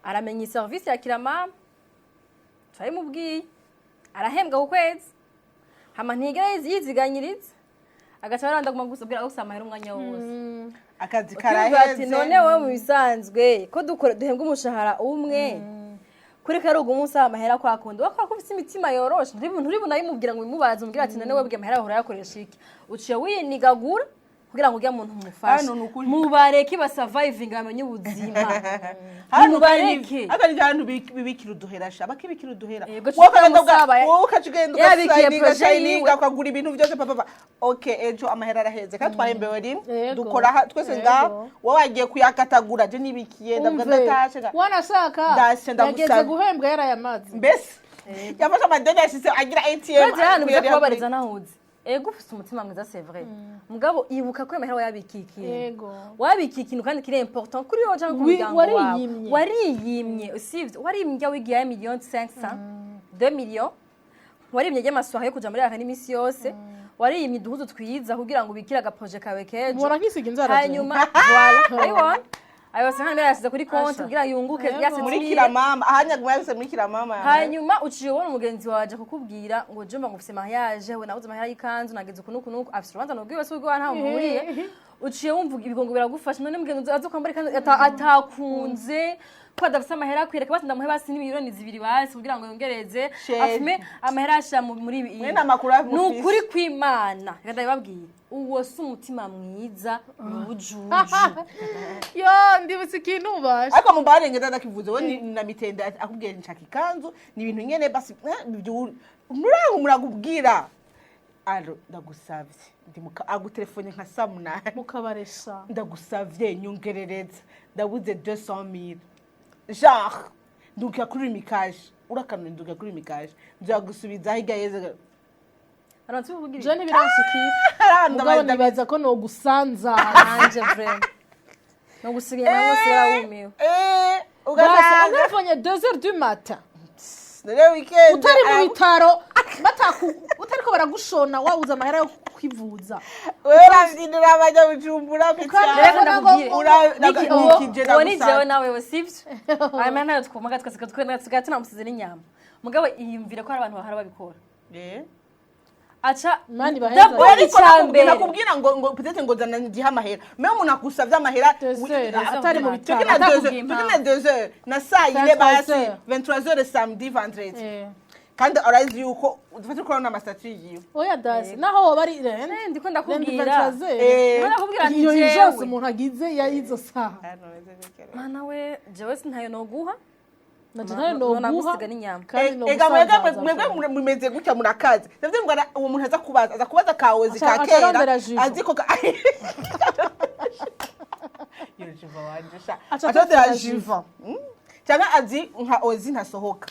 aramenya service ya Kiramama, turabimubwiye, arahembwa ku kwezi, hama ntigera yiziganyiriza, agaca aranda guma gusa ubwira agusaba amahera umwanya wose. Akazi Ukivuga ati karaheze. None wowe mu bisanzwe ko dukora duhembwa umushahara umwe, kuri karuga umunsi amahera kwa kundi wakora ko ufite imitima yoroshe, nturi bunabimubwira ngo bimubaze, umubwira ati: "None webwe amahera bahora yakoresha iki?" Uciye winigagura kugira ngo ujya muntu umufashe. Hano ni ukuri. Mubareke basurvivinga, bamenye ubuzima. Hano. Mubareke. Hano ni ahantu bibikira uduhera sha, bakibikira uduhera. Yego, Wowe ukagenda musaba, wowe ukaca ugenda yabikiye ugasayininga projet shayininga, yiwe. ukagura ibintu byose papa papa. Okay, ejo amahera araheze kandi twahembewe rimwe. Yego. Dukora twese ngaho, wowe wagiye kuyakatagura, je nibikiye, ndavuga Umve, ndatashe wanashaka Ndashe, ndagusaba. yageze guhembwa yarayamaze. Mbese yafashe amadeni, yashize agira ATM. Urazi hano biza kubabariza, nahuze. Ego, ufite umutima mwiza, c'est vrai, mugabo ibuka ko amahera wayabikiye ikintu. Wabikiye ikintu kandi kiri important kuri wowe cyangwa ku muryango wawe. Wariyimye. Wariyimye, usibye warimye, wigiye miliyoni 500, 2 millions, warimye ry'amasoha yo kuja muri aka n'imisi yose, wariyimye uduhuzu twiza kugira ngo ubikire agaprojet kawe kejo. Mpora nkisiga inzara jewe. Hanyuma voilà, urabibona, ayo yose hano yasize kuri konti Asha. kugira yunguke. Yego. Muri Yasetumire. Kiramama ahanyaguma yabise muri Kiramama. Hanyuma uciye ubona umugenzi wawe aje kukubwira ngo: "Jumba, ngo ufise mariage, we nabuze amahera y'ikanzu, nageze uku n'uku n'uku." Afise urubanza nubwiwe, se ubwiwe ntaho muhuriye. Uciye wumva ibigongo biragufasha. None mugenzi aza kwambara ikanzu atakunze ko adafise amahera akwireka, basi ndamuhe basi n'imiliyoni 2 basi kugira ngo yongereze Chéri. afume amahera ashira muri ibi. Mwene amakuru Ni amufise. ukuri kw'Imana, reka ndabibabwira, uwo si umutima mwiza, ni ubujuju. Yo, ndibutse ikintu ubasha. Ariko mumbabarire, ndakivuze, we ni na mitende akubwiye nshaka ikanzu, ni ibintu nyene basi murango murakubwira: "Allo, ndagusavye ndi muka," agutelefone nka saa 8. Mukabaresha. "Ndagusavye nyongerereza, ndabuze 200,000, genre ndukira kuri mikaje urakanura, ndukira kuri mikaje nzagusubiza hirya yeze." Abantu tubibwira. Je ntibiranshikira, mugabo nibaza ko nogusanza. Nanje vraiment no gusiga inyama bose barawumiwe. Basi Ugasanga untelefone 2 heures du matin, rero weekend utari mu bitaro, utariko baragushona, wabuze amahera yo kwivuza. Wewe urabyinira abanyabujumbura. Rero ndakubwire. Nikije. Uwo ni jewe nawe we, sivyo? Aya mahera nayo twumaga twese, tusigaye tunamusize n'inyama, mugabo iyumvire ko hari abantu bahora babikora, aca Imana ibaheza. d'abord Ariko icya mbere. Nakubwira ngo peut-être ngo zana ngihe amahera, mais umuntu akusavye amahera 2 heures, atari mu bitaro. Tukina Atakubwiye 2 heures, tukina 2 heures na saa 4 basi, 23 heures, samedi, vendredi, kandi urazi yuko dufate kubona amastatut yiwe. Oya dasi, naho woba ari rende Eh, ndiko ndakubwira. Ndiko ndakubwira nti iyo jewe. urgence umuntu agize ya izo saha. Mana we, jewe sintayo noguha. Naje nayo noguha. Nagusiga n'inyama. Kandi Ega mwebwe, nogusanzaza. mwebwe mumeze gutya, murakaze. Ndavuze ngo uwo muntu aza kubaza, aza kubaza kawozi ka Aca kera arondera Jivo. Azi ko Yo, Jivo wanje sha. Aca Aca arondera arondera. Jivo. Cyangwa azi nka Ozi ntasohoka,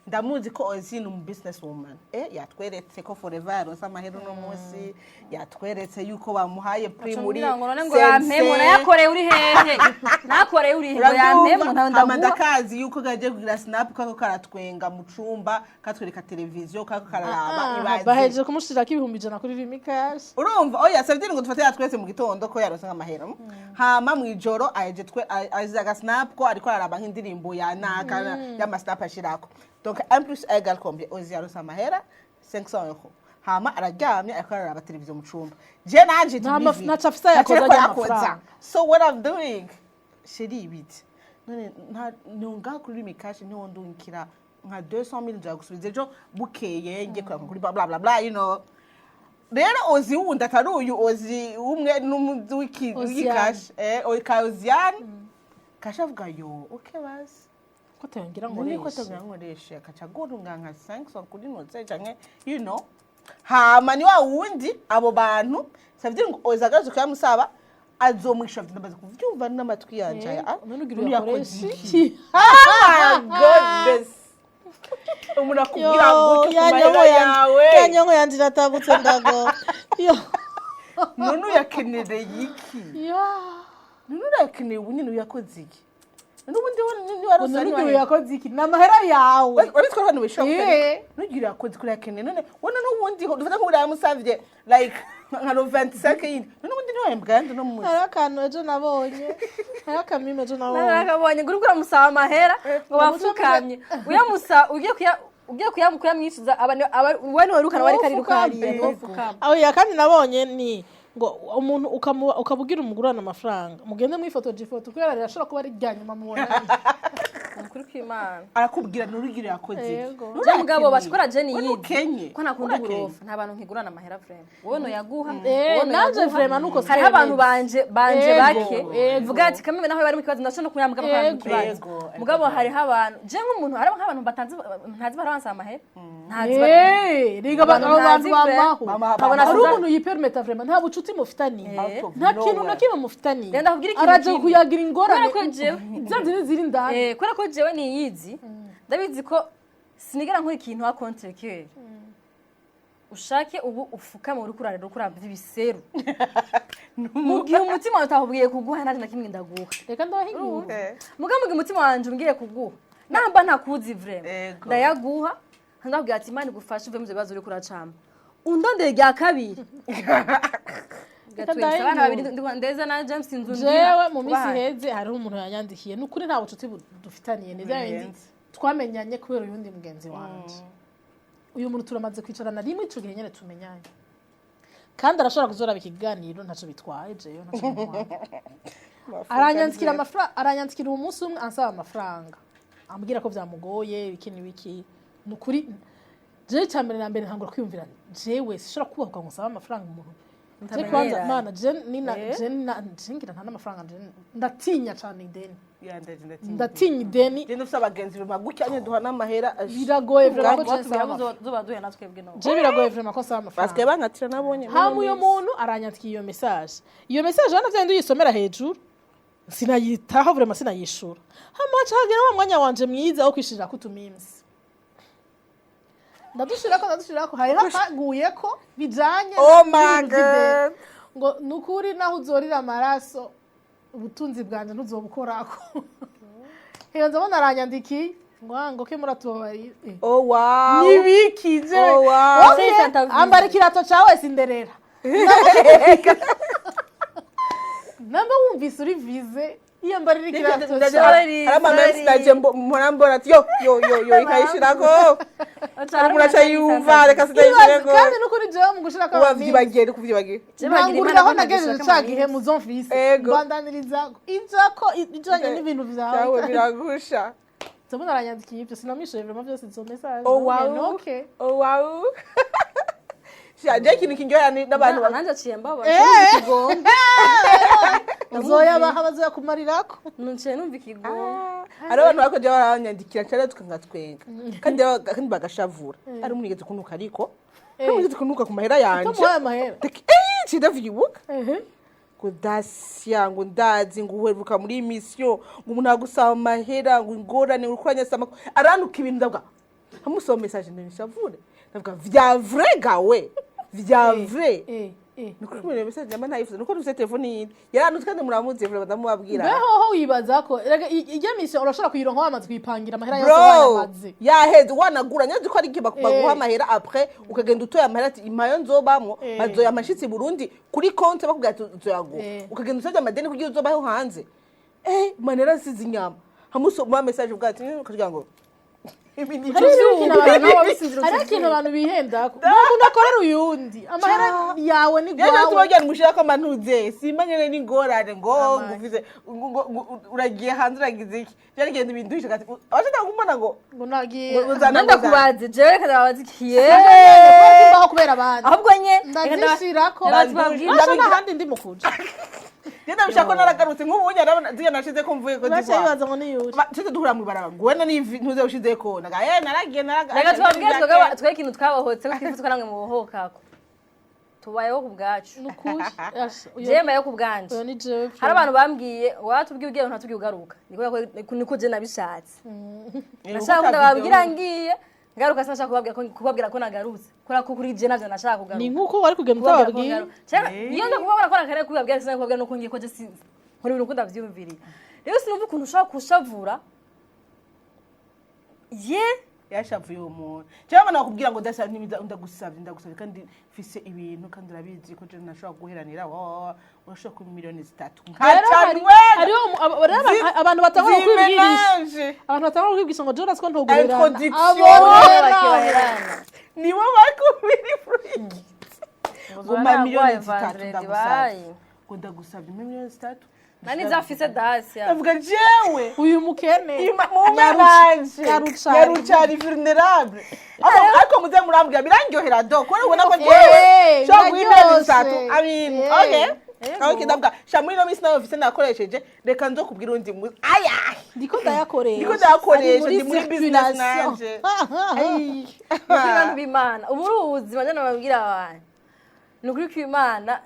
ndamuzi ko Ozi ni umu business woman, yatweretse ko Forever yaronse amahera uno munsi, yatweretse yuko bamuhaye prix muri ngo none ngo yampemu nayakoreye uri hehe, nakoreye uri hehe ngo yampemu ntawe Hama ndaguha. Ndakazi yuko kagiye kugira snap kako karatwenga mu cumba, katwereka televiziyo kako kararaba. Ibaze. Bahejeje kumushirako 100,000 kuri Lumicash. Urumva, oya, savye ngo dufate yatweretse mu gitondo ko yaronse nk'amahera, hama mw'ijoro aheje twe aje aga snap ko ariko araraba nk'indirimbo ya naka y'ama snap ashirako. Donc 1 plus 1 égale combien? Ozi yaronse amahera 500 euros, hama araryamye ariko araraba televiziyo mu cumba. Je nanje Nta ntaco afise yakoza Ntaco ajya yakoza. amafaranga. So what I'm doing, chéri, ibiti None nta nunga kuri Lumicash niho ndungikira nka 200,000, nzagusubiza ejo bukeye, ngiye kureba kuri bla bla bla bla. Rero ozi wundi atari uyu ozi umwe n'umuzi Oziane. w'ikashi, ka Oziane kasha, avuga yo okay basi. Ko atayongira None ko nkoreshe. atagira nkoreshe, akaca agurunga nka 500 kuri noze canke hama ni wa wundi abo bantu savye ngo oza agaze kuyamusaba azomwisha. Ndamaze kuvyumva n'amatwi yanje aya. None ugira None uyakoreshe yakoze iki? iki? Ah, goodness, umuntu akubwira gutyo ku mahera yawe. Ya nyonko yanje iratabutse, ndago yo. None uyakenereye iki? Ya. None urayakeneye ubu nyine? Uyakoze iki? N'ubundi we None ugira uyakoze iki? Ni amahera yawe. Uretse ko abantu bishobora Eh. nugira yakoze kuri yakeneye none wona n'ubundi dufata nk'uriya yamusavye like nka lo 25 yindi, none ubundi ntiwahembwa yandi no munsi. Hariho akantu ejo nabonye, hariho akamime ejo nabonye. Nakabonye ngo uriko uramusaba amahera, ngo wafukamye uyamusa, ugiye kuya ugiye kuyamwishyuza, we niwerukana wari kariruka hariya Yego. niwe. Aho ya kandi nabonye ni ngo umuntu ukabubwira umugurana amafaranga, mugende mwifotoje ifoto, kubera rirashobora kuba ari irya nyuma mubonanye. Ukuri kw'Imana. Arakubwira nurugire yakoze iki? Yego. Je mugabo bashikora je ni Wowe yizi ukenye. ko ntakunda Urakenye. uburofa, nta bantu nkigurana amahera vraiment, wowe no yaguha. Eh, wowe no nanje yaguha. vraiment nuko Hariho abantu banje banje Yego, bake yego. mvuga ati kameme naho bari mu kibazo ndashobora no kuyambwa bakora mu Yego. kibazo. Yego, yego. Mugabo hariho abantu je nk'umuntu, hariho nk'abantu batanzi ntazi barabansa amahera ntazi Eh, riga Abantu abo bantu ntazi pe. bamaho. Nkabona Hari sinza- umuntu yipermeta vraiment, nta bucuti mufitaniye, Out of nta kintu na nowhere. kimwe mufitaniye, Rero ndakubwira ikintu araje kimwe. kuyagira ingorane Kubera ko jewe- zanze ziri indani. Eh, kubera ko jewe niyizi, ndabizi ko sinigera nkora ikintu à contre-cœur. Ushake ubu ufukame, uriko urarira, uriko uramba ibiseru, mu gihe umutima wawe utakubwiye kuguha, nta na kimwe ndaguha. Reka ndabaha inkuru. Mugabo mu gihe umutima wanje umbwiye kuguha, namba ntakuzi vraiment, Ego. ndayaguha, ndabwira ati Imana igufashe uve mu ivyo bibazo uriko uracamo, undondeye rya kabiri. Reka Gatwese ndabaha abana babiri inkuru. ndeza na James inzu ndira Jewe mu minsi kubaha. iheze hariho umuntu yanyandikiye. Ni ukuri nta bucuti dufitaniye, ni bya bindi Birenze. twamenyanye kubera uyundi mugenzi wanje. Uyu muntu turamaze kwicarana rimwe, ico gihe nyene tumenyanye, kandi arashobora kuzoraba ikiganiro, ntaco bitwaye, jewe ntaco bintwaye. Aranyandikira amafaranga, aranyandikira uwo munsi umwe ansaba amafaranga, ambwira ko vyamugoye ibiki n'ibiki. Ni ukuri jewe icya mbere na mbere ntangura kwiyumvira, jewe sishobora kubahuka ngo nsabe amafaranga umuntu. Je kwanza Mutamenyeranye. mana je nina Eh. je nina je ngira nta n'amafaranga, je ndatinya cane ideni. Ya, ndatinya. Ndatinya ideni. Genda ufise abagenzi bimagutya nyene duha n'amahera. Biragoye vraiment ko je Watubwira nsaba ko amafaranga. zobaduhe na twebwe no Je biragoye vraiment ko nsaba amafaranga. Basigaye bankatira nabonye. Hama uyo muntu aranyandikiye iyo message, iyo message hano vyandi uyisomera hejuru, sinayitaho vraiment, sinayishura. Hama haca hagera wa mwanya wanje mwiza wo kwishirira ko utumemes, ndadushirako, ndadushirako, hariho akaguyeko bijanye Oh my n'ibintu vy'ideni. God. Ngo nukuri naho uzorira amaraso, ubutunzi bwanje ntuzobukorako. Heyo nzabona aranyandikiye ngo ah, ngo ke muratubabarira. Eh. Oh wow. Nibikije. Oh, wow. Okay, Say Santa Visa. ambara ikirato cawe Cinderella, namba wumvise uri vize, iyambarira ikirato cawe. Sorry, Hari amamemes sorry. naje mpora mbona ati yo yo yo yo, ikayishirako umuntu aca yumva reka sinayishireko. Kandi nukuri jewe mu gushirako Wavyibagiye, uri kuvyibagiye. ntanguriraho nagejeje ca gihe muzomfise, Ego. mbandaniriza ijako ijanye n'ibintu Vyawe vyawe. biragusha. Ndabona aranyandikiye ibyo, sinamwishuye vraiment byose izo message. Oh wow. Okay. Oh wow. Sha, je ikintu kindyohera ni n'abantu Nanjye aciye mbabara. Eh. Ikigongo. Uzoyabaha, bazoyakumarirako. Nuciye numva ikigongo. Hari abantu bakoje baranyandikira cyane tukangatwenga kandi bagashavura. Ari umuntu yigeze kunuka, ariko ari umuntu yigeze kunuka ku mahera yanje. Utamuhaye amahera. Eh, ndavyibuka. Ehe. Ngo dasya, ngo ndazi ngo uheruka muri iyi mission, ngo umuntu agusaba amahera, ngo ingorane uriko uranyasama, arantuka ibintu. Ndavuga, amusoma message ndabishavure, ndavuga vya vrai gawe, vya vrai. Eh, eh. Nuko kumenya message nyama ntayifuza, nuko dufite telefone yindi yarantutse kandi muramuzi vraiment, ndamubabwira. Mbeho wibaza ko erega ijya mission urashobora kuyironka wamaze kuyipangira amahera yose Bro, wayamaze. Yaheze wanagura nyazi ko ari igihe baguha amahera, après ukagenda utoye amahera ati impayo nzobamwo, bazoya amashitsi Burundi kuri konti, bakubwira ati uzoyaguha, ukagenda usabye amadeni kugira uzobaho hanze. Eh, manera asize inyama hamusoma message ubwa ati ukagira ngo Hariho Hariho hariho ikintu abantu bihenda umuntu akorera uyundi amahera yawe ni rero gwawe. tubajyana umushira ko mantuze simba nyene n'ingorane ngo nguvize uragiye hanze uragize iki byarigenda ibintu bisha gati abashaka kumbona ngo Ngo nagiye ngo uzana Ndakubaze jewe, reka ndababaze ikiye. Mbaho kubera abandi. Ahubwo nye Ndazishirako. Ndababwira. Basha n'ahandi ndi mukuja. Genda bishaka ko naragarutse nk'ubu nyarabona ziya nashize ko mvuye ko Basha divoir. bibaza ngo ni yuri. Tuze duhura mu ibarabara ngo wena ni ntuze ushize ko naga naragiye naraga. Reka tubabwire, twebwe twe ikintu twabohotse ko twifuza ko namwe mubohokako, tubayeho ku bwacu. Nukuri. Asha, Jewe mbayeho ku bwanje. Uyo ni jewe. Hari abantu bambwiye, watubwiye ugiye, ntatubwiye ugaruka. Niko je nabishatse. Nashaka ko ndababwira ngiye, ngaruka sinashaka kubabwira ko nagarutse, kubera ko kuri je navyo nashaka kugaruka. Ni nkuko wari kugenda Kubabwira ko utababwiye. ngaruka. Cyangwa iyo ndakubabwira ko nakare kubabwira, sinashaka kubabwira nuko ngiye ko je sinzi nkora ibintu uko ndavyumviriye. Rero sinumva ukuntu ushobora kushavura ye. Yashavuye uwo muntu cyangwa nakubwira ngo ndasabye, ndagusabye, ndagusabye kandi mfise ibintu kandi urabizi ko je ntashobora guheranira, urashobora kuba 3 miliyoni. Rero hariho rero abantu batangura kwibwirisha, abantu batangura kwibwirisha ngo Jonas ko ntoguherana. Introduction. Abo rero Bakibaherana. Nibo bakubiri furiki ngo mpa 3 miliyoni Vendredi, ndagusabye, bye. ngo ndagusabye 3 miliyoni. Nani zafise dasia. Ndavuga jewe uyu mukene mumenanje. Nyarucari. Nyarucari vulnerable. Ariko muze murambwira birandyohera do kubera ubona ko jewe nshobora guha 3 miliyoni. I mean, okay okay, ndavuga sha muri ino minsi nawe mfise nakoresheje, reka nzokubwira undi munsi aya. Ndiko ndayakoresha. Ndiko ndayakoresha, Ari ndi muri business circulation. nanje. Ai. Nukuri bantu b'Imana, ubu uri ubuzima njye nababwira abantu, ni ukuri kw'Imana,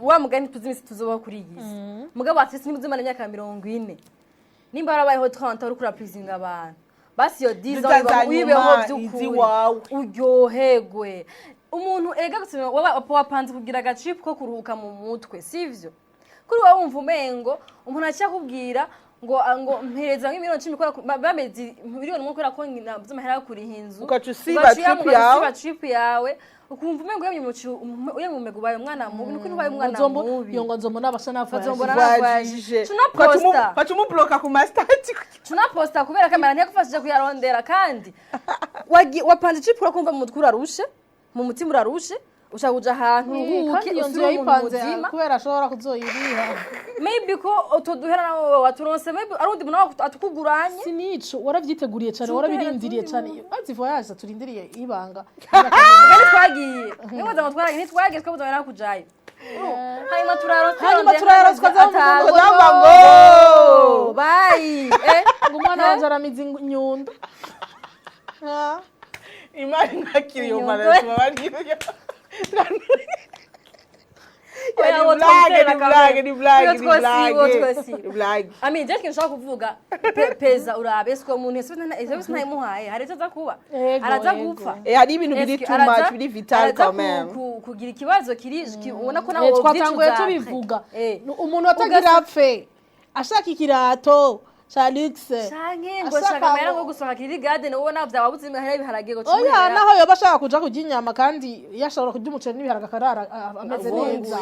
wa mugani tuzi iminsi tuzobaho kuri iyi si, mugabo ati nimuzimana imyaka 40, nimba warabayeho 30 uriko urapurizinga abantu, basi iyo 10 Ziza za wibeho nyuma, by'ukuri iziwawe. Uryoherwe. Umuntu erega gusema wapanze kugira agacipu ko kuruhuka mu mutwe, sivyo? Kuri wowe wumva umengo umuntu akiyakubwira ngo mpereza nk'10 miliyoni kubera bameze 1 miliyoni kubera ko nabuze amahera yo kuriha inzu. Ugaca usiba Ugaca trip uyamuha, yawe. usiba trip yawe, ukumva umengo uyemye ubaye umwana mubi. Nuko ubaye umwana mubi. Iyo ngo nzombona abasha Nzombona navaje. navaje. Tunaposta. Baca umubloka ku masitati. Tunaposta kubera kamera ntiyagufashije kuyarondera kandi wapanze trip urakumva mu mutwe urarushe, mu mutima urarushe, ushaka kuja ahantu uruhuke, Kandi iyo nzu usubire umuntu yayipanze muzima. kubera ashobora kuzoyiriha. Maybe ko utoduhera nawe waturonse, maybe ari undi muntu nawe atukuguranye. Sinico warabyiteguriye cyane. Tuduhera Warabirindiriye tundi cyane. muntu. Bazi voyage turindiriye ibanga. Reka ntitwagiye, nibaza ngo twaragiye, ntitwagiye, twabuze amahera yo kujayo. Hanyuma turaronse. Hanyuma turaronswa za atanu. Ndamba ngo Bayi ngo umwana wanje aramiza inyundo. Ah. Imana nakiriye Inyundo. umara baryo. Oya, Ni wo blague, twamutera ni blague, ni blague, Oya, ni twosiba, blague. twosiba. Ni blague. Ami je ikintu nshaka kuvuga, peza urabe ese uwo muntu ese ntayimuhaye hari icyo aza kuba Ego, araza ego. gupfa. Hari ibintu biri Eske too much, biri vital araza quand même. kugira ikibazo kiri ubona ko nawe Twatanguye wovyicuza. tubivuga. Umuntu Umuntu atagira apfe ashaka ikirato ca luxe. Canke ngo Ashaka shaka amahera ngo- ngo gusohoka kiri garden, ubona vyababuze imahera y'ibiharage ngo Oya, naho yoba ashaka kuja kurya inyama kandi yashobora kurya umuceri n'ibiharage akarara ameze neza.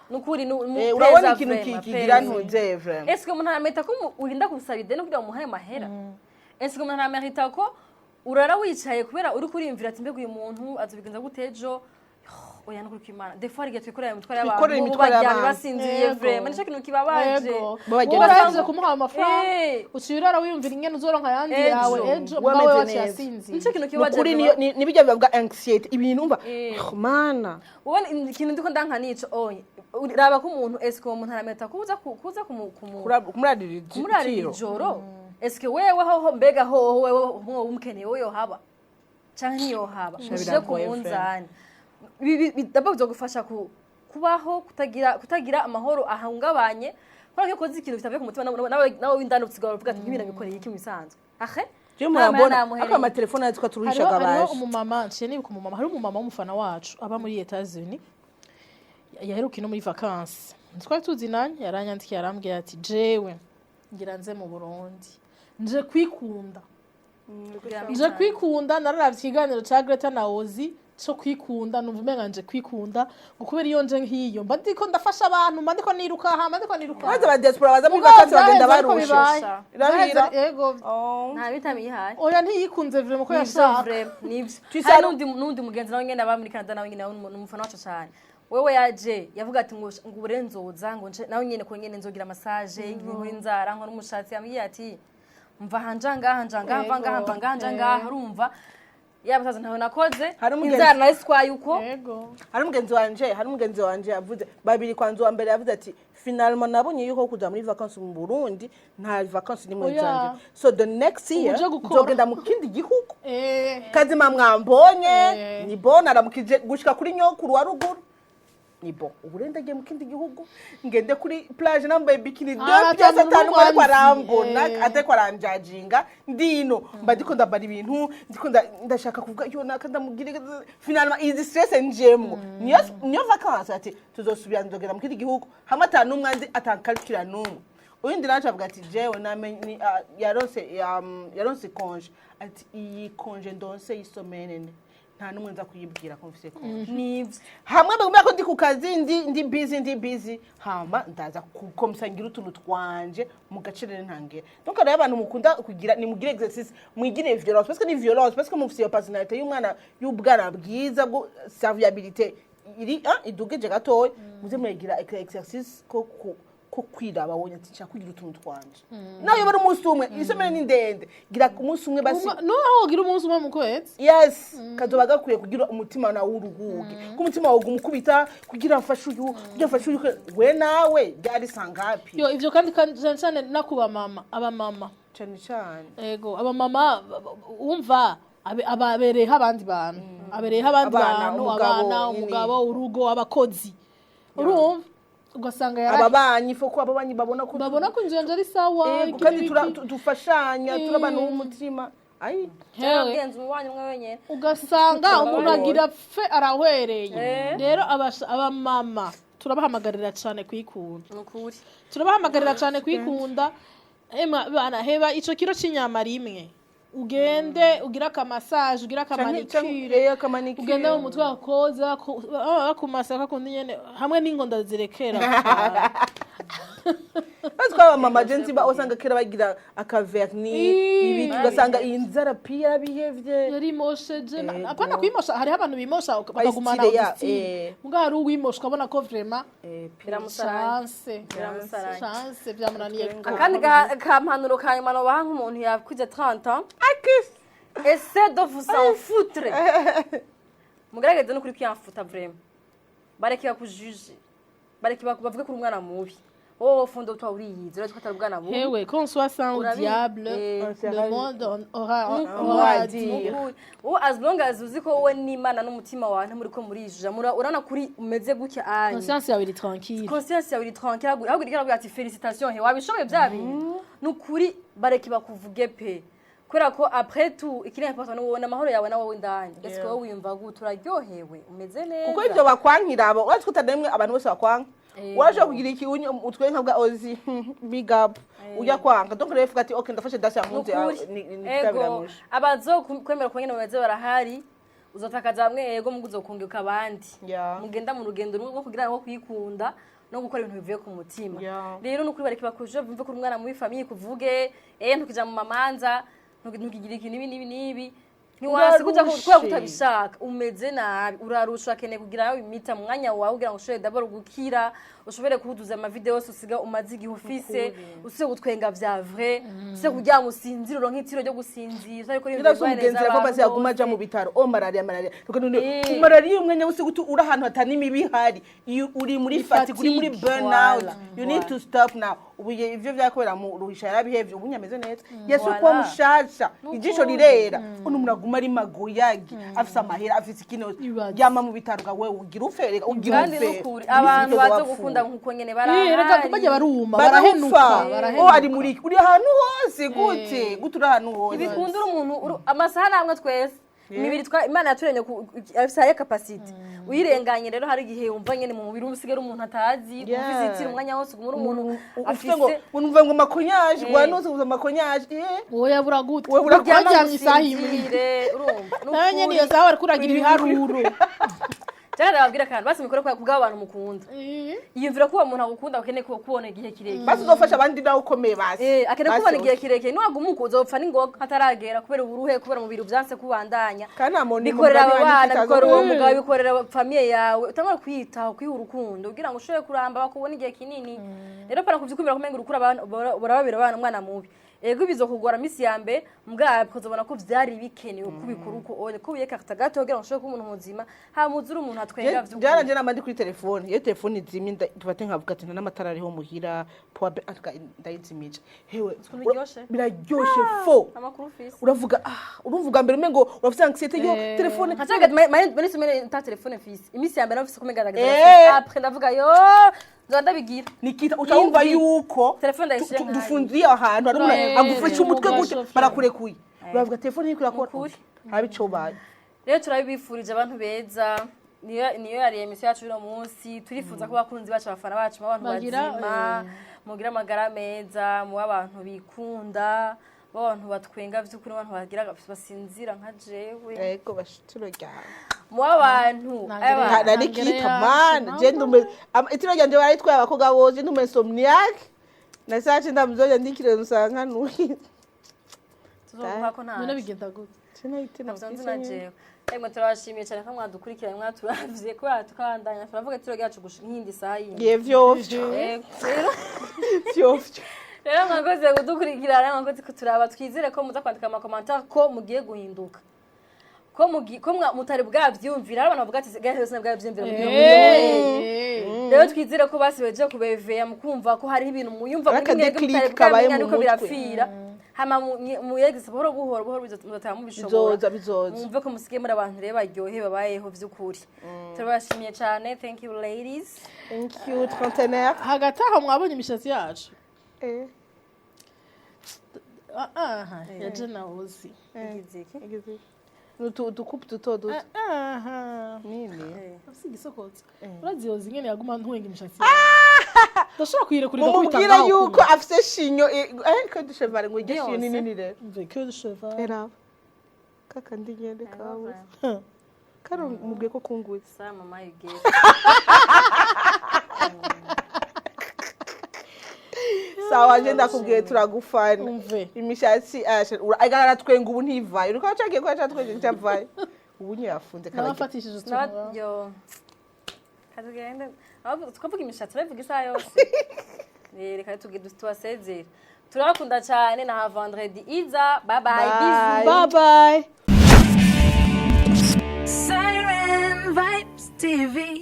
Nukuri Urabona ikintu kigira ntuze vraiment. Est-ce que umuntu arameta ko urinda gusaba ideni kugira ngo umuhe amahera? Est-ce que umuntu aramerita ko urara wicaye kubera uri kurimvira ati mbega uyu muntu azobigenza gute ejo? Oya, nukuri kw'Imana, des fois hari igihe twikorera imitwaro y'abantu Twikorera bo imitwaro baryamye y'abantu. basinziriye. Yego. Vraiment nico kintu kibabaje. Yego. Bo bagenda Wowe usanga- urangije kumuha amafaranga, uciye urara wiyumvira ingene uzoronka ayandi Ejo. yawe ejo, Wowe mugabo we ameze waciye neza. asinzira. Nico kintu kibabaje. Nukuri niyo nibijya bivuga anxiety, ibintu umva. Oh, mana. Ubona ikintu ndiko ndanka nico oye, raba ko umuntu, est-ce que uwo muntu arameta kuza kuza Kumurarira kumurarira ijoro. ijoro? Eske wewe hoho, mbega hoho wewe mwo umukeneye wowe yohaba canke ntiyohaba? Ushire ku Biragoye, munzani. D'abord bizogufasha kubaho kutagira amahoro ahungabanye, kubera ko iyo ukoze ikintu kitavuye ku mutima nawe w'indani usigara uvuga ati nk'ibi nabikoreye iki mu bisanzwe ahe. Je Nta murabona mahera. ako amatelefone yatwa turuhishaga Hariho baje. umumama nciye nibuka, umumama, hari umumama w'umufana wacu aba muri Etats-Unis, yaheruka ino muri vacances, twari tuzi nanye, yaranyandikiye arambwira ati jewe ngira nze mu Burundi nje kwikunda, nje kwikunda, nararavye ikiganiro ca Greta na Ozi. Cyo kwikunda, numva umenga nje kwikunda ngo kubera iyo nje nk'iyo mba ndiko ndafasha abantu, mba ndiko niruka aha, mba ndiko niruka. Maze aba diaspora baza muri Mugabo vacances bagenda vyaheze ariko barushe. bibaye. Irahira. Vyaheze, yego. Oh. Nta bitami yihaye. Oya, ntiyikunze vraiment ko Nivyo. yashaka. Vraiment, nivyo. Tuisa- Hari n'undi mugenzi nawe nyene aba muri Canada, nawe nyene ni umufana wacu cyane. Wewe yaje yavuga ati ngo ubure nzoza ngo nce nawe nyene ko nyene nzogira massage, nkora inzara, nkora umushatsi. Yambwiye ati mva hanja ngaha, nja ngaha, mva ngaha, mva ngaha, nja ngaha. Urumva yaba saza ntawe nakoze Hari umugenzi- inzara nayo swaye uko. Yego. Hari umugenzi wanje yavuze babiri. Kwanza uwa mbere yavuze ati finalement nabonye yuko kuja muri vacances mu Burundi nta vacances nimwe Oya. zanje, so the next year Uje gukora. nzogenda mu kindi gihugu. Kazima mwambonye. Ni bon, aramukije gushika kuri nyokuru wa ruguru. Ni bon, ubu rero ndagiye mu kindi gihugu, ngende kuri plage nambaye bikini Ah, deux pièces, ata atanu ariko muntu arambona, atari aranjajinga. Ndino mba ndiko ndambara ibintu ndiko ndashaka kuvuga yo naka ndamugire. Finalement izi stress njemwo niyo vacances. Ati tuzosubira, nzogenda mu kindi gihugu hamwe ata n'umwe anzi, atankalkira n'umwe. Uyundi nawe avuga ati jewe namenye yaronse congé. Ati iyi congé ndonse y'i semaine ne nta n'umwe nza kuyibwira ko mfise congé. Nivyo. Hamwe bagumya ko ndi ku kazi, ndi busy, hama ndaza kukomsa ngira utuntu twanje mu gacerere ntangere. Donc rero abantu mukunda kugira nimugire exercice, mwigire violence, parce que ni violence, parce que mufise iyo personnalité y'umwana y'ubwana bwiza bwo serviabilité iri idugije gatoya, muze muragira exercice ko kwiraba wonye ati nshaka kugira utuntu twanje nayo bari umunsi umwe. I semaine ni ndende, gira umunsi umwe basi. Nuho wogira umunsi umwe mu kwezi. Yes, kazoba gakwiye kugira umutima nawe uruhuke, ko umutima wawe uguma ukubita kugira mfashe uyu, kugira mfashe uyu, we nawe byari sangapi? Yo, ivyo kandi cyane cyane no ku bamama, abamama. Cyane cyane. Ego, abamama wumva ababereyeho abandi bantu, abereyeho abandi Abana, bantu, umugabo, abana, nyine. umugabo, urugo, abakozi, urumva ugasanga yara ababanyi, fo ko ababanyi babona ko babona ko inzu yanje ari sawa. Ego, iki kandi n'ibiki. Dufashanya, turi abantu b'umutima, ayi. Hewe. Mugenzi wanyu umwe wenyene. Ugasanga umuntu agira pfe arahwereye. Eh. Rero abamama turabahamagarira cyane kwikunda. Ni ukuri. Turabahamagarira cyane kwikunda. Ema bana, heba ico kiro c'inyama rimwe, ugende ugire aka massage, ugire aka manicure, aka manicure, ugende mu mutwe wakoza bakumasa kakundi nyene hamwe n'ingonda zirekera. Bazi ko abamama je nzi usanga kera bagira aka vernis, ibiki, ugasanga iyi nzara pia yarabihevye. Yarimosheje. Ego. Apana kwimosha, hariho abantu bimosha bakagumana Bayistile ya, udustyle. Muga hari uwimosha ukabona ko vraiment Biramusaranye. chance Biramusaranye. chance byamunaniye. Akandi kampanuro ka nyuma nobaha nk'umuntu yakuze 30 ans: essaie de vous en foutre. Mugerageze n'ukuri kwiyamfuta vraiment. Bareke bakujuje, bareke bavuge ko uri umwana mubi. Wowe fundo utwa uriyizi, urazi ko atari ubwana bubi. Hewe, qu'on soit saint ou diable, le monde aura aura aura à dit. dire. Nukuri. Wowe as long as uzi ko wowe n'Imana n'umutima wawe ntimuri ko murijija, urabona kuri umeze gutya anye. Conscience yawe iri tranquille. Conscience yawe iri tranquille, ahubwo iriko iravuga ati félicitations, he wabishoboye bya bintu. Nukuri bareke bakuvuge pe, kubera ko après tout ikiri important ni wowe n'amahoro yawe na wowe indani. Ese wowe wiyumva gute? Uraryohewe, umeze neza? Kuko ivyo bakwankira abo, uretse ko utanemwe abantu bose bakwanka. Ego. Urashobora kugira iki utwe nka bwa ozi big up ujya kwanga. Donc rero fuga ati okay, ndafashe dasi yankunze. Nukuri. Ni Ego, biramuje. abazo kwemera ko nyene bameze barahari. Uzotakaza bamwe, ego, mugu uzokunguka abandi. Mugenda mu rugendo rumwe rwo kugira ngo kwikunda no gukora ibintu bivuye ku mutima. Rero nukuri bareke bakuje, bumve ko uri umwana muri famille, kuvuge ntukija mu mamanza, ntukigira ikintu ibi n'ibi n'ibi, ntiwasi kuja Urarushe. kubera kutabishaka, umeze nabi, urarusha, akeneye kugira nawe imita mu mwanya wawe kugira ngo ushobore d'abord gukira, ushobore kuduza ama vidéo yose usiga umaze igihe ufise, usubire gutwenga vya vrai, usubire kuryama usinzire, uronke itiro ryo gusinzira, ariko Ngira umugenzi yava basi yaguma aja mu bitaro o malaria, malaria. Malaria umwanya wose gutu uri ahantu hatari imibi ihari. Iyo uri muri Ni fatigue, uri muri fatigue. burnout. Voilà. You need to stop now. Ubu ivyo vyakobera mu ruhisha yarabihevye, ubu nyameze neza, yesu Voilà. kuba mushasha, ijisho rirera. Uno umuntu aguma ari magoyagi, afise amahera, afise ikino. Ibaze. Yama mu bitaro ga wewe ugira upfe, reka ugira Kandi upfe. nukuri abantu bazo gukunda nkuko nyene Eh, reka barahari. bajya baruma, barahenuka. barahenuka, O barahenuka. ari muri uri ahantu hose gute, gute uri ahantu hose? Ntibikundira umuntu amasaha namwe twese. Imibiri twa Imana yaturemye afise high capacity. Uyirenganye rero, hari igihe wumva nyene mu mubiri usigara umuntu atazi, ufise itira umwanya wose, uguma uri umuntu ufite ngo afise ngo numva ngo makonyaje gwanuze ngo makonyaje Wowe yabura gute? Wowe uryama Waryamye isaha imwe. usinzire, urumva? Nawe nyene iyo saha wariko uragira ibiharuro. Cyane ndababwira akantu basi mukore kwa kubw'abo bantu mukunda. Yiyumvira ko uwo muntu agukunda, akeneye kubona igihe kirekire. Basi uzofasha abandi nawe ukomeye basi. Akeneye Basi kubona igihe kirekire. Niwaguma uko, uzopfa n'ingoga hataragera, kubera uburuhe, kubera umubiri uvyanse kubandanya. Kandi nta muntu Bikorera aba umugani bana, wanditse bikorera uwo itaza- mugabo, bikorera famille yawe. Utangura kwiyitaho, kwiha urukundo kugira ngo ushobore kuramba, bakubone igihe kinini. Rero pana kuvyukumira kumenga urukura abantu burababira abana umwana mubi. Ego, bizokugora misi ya mbere, mbwa ukazobona ko vyari bikenewe kubikora uko oye ko wiyekakata gato kugira ngo ushobore kuba umuntu muzima, hama uzure umuntu atwenga vy'ukuri. Byaranje nama ndi kuri telefone, iyo telefone izimye tufate nkavuga ati nta n'amatara ariho muhira, power bank ndayizimije hewe. Ukuntu biryoshe? Biraryoshe fo. Amakuru ufise. Uravuga ah, urumva ubwa mbere umengo urafite anxiety yo telefone. Nkacaga mane semaine nta telefone mfise. Imisi ya mbere nafise kumenga ndagaza. Après ndavuga yo nzoba ndabigira. Nikita utawumva Indwi. yuko Telefone ndayishira nk'ayo. dufundiye ahantu hari umuntu agufashe umutwe gute, Mugashoferi. barakurekuye, uravuga telefone iriko irakora. Nukuri. Haba ico ubaye. Rero turabibifurije abantu beza. Niyo yari émission yacu uno munsi. Turifuza ko abakunzi bacu, abafana bacu, muba abantu bazima, mugira amagara meza, muba abantu bikunda, muba abantu batwenga vy'ukuri, abantu bagira basinzira nka jewe, Ego bashitiro ryawe. muba abantu aba- Na Nikita Nangere man, yacu, je ndume itiro ryanje barayitwaye abakobwa bose, ndume insomniac na sace ndamuzoja ndikire nsanga nuhi. Tuzoguha ko None ntaco bigenda gute? Sinahitira. Navyo nzi na jewe. Emwe, turabashimiye cyane ko mwadukurikiranye, mwaturavye, kubera tukabandanya turavuga itiro ryacu nk'iyindi saha yindi. Ye vyovyo. Yego. Rero Vyovyo. Rero mwakoze kudukurikirana, mwakoze kuturaba. Twizere ko muza kwandika ama commentaires ko mugiye guhinduka, ko mutari bwavyumvira. Hari abantu bavuga ati gahe yose bwavyumvira mugiye guhinduka. Rero twizere ko basibeje kubeveya mukumva ko hariho ibintu muyumva muri Aka mwebwe mutari déclic kabaye bwamenya mu niko mutwe. birapfira. Hama muyegeze buhoro buhoro buhoro, muzotaba mubishobora. Bizoza, bizoza. Mwumve ko musigaye muri abantu rero baryohe, babayeho vy'ukuri. Turabashimiye cyane. Thank you, ladies. Thank you, trentenaire. Hagati aho mwabonye imishatsi yacu? Eh. Ah, ah, yaje nawe uzi. Igize iki? Utu udukupe duto duto. Aha. Nini? Afise igisokotso, urazi yoza ingene yaguma ntwenga imishatsi, ndashobora kuyirekurira. Mumubwira yuko afise chignon, queue de cheval, ngo iryo chignon ni Yose. nini rero. Mve queue de cheval. Eraba kakandi nyene kawe karo, mubwiye ko kungutse. Sa mama you gave. Sawa, je ndakubwiye turagufana. Umve. Imishatsi aratwenga ubu ntivayo, uriko cagiye ko yacatwenga cyavayo, ubu ntiyafunze karagira. Nabafatishije utuntu. Not yo. Katugende. Ahubwo tukavuga imishatsi, urabivuga isaha yose. Reka tugende tubasezere. Turabakunda cyane na vendredi iza. Bye bye. Bye. Bisous. Bye bye. Siren Vibes TV.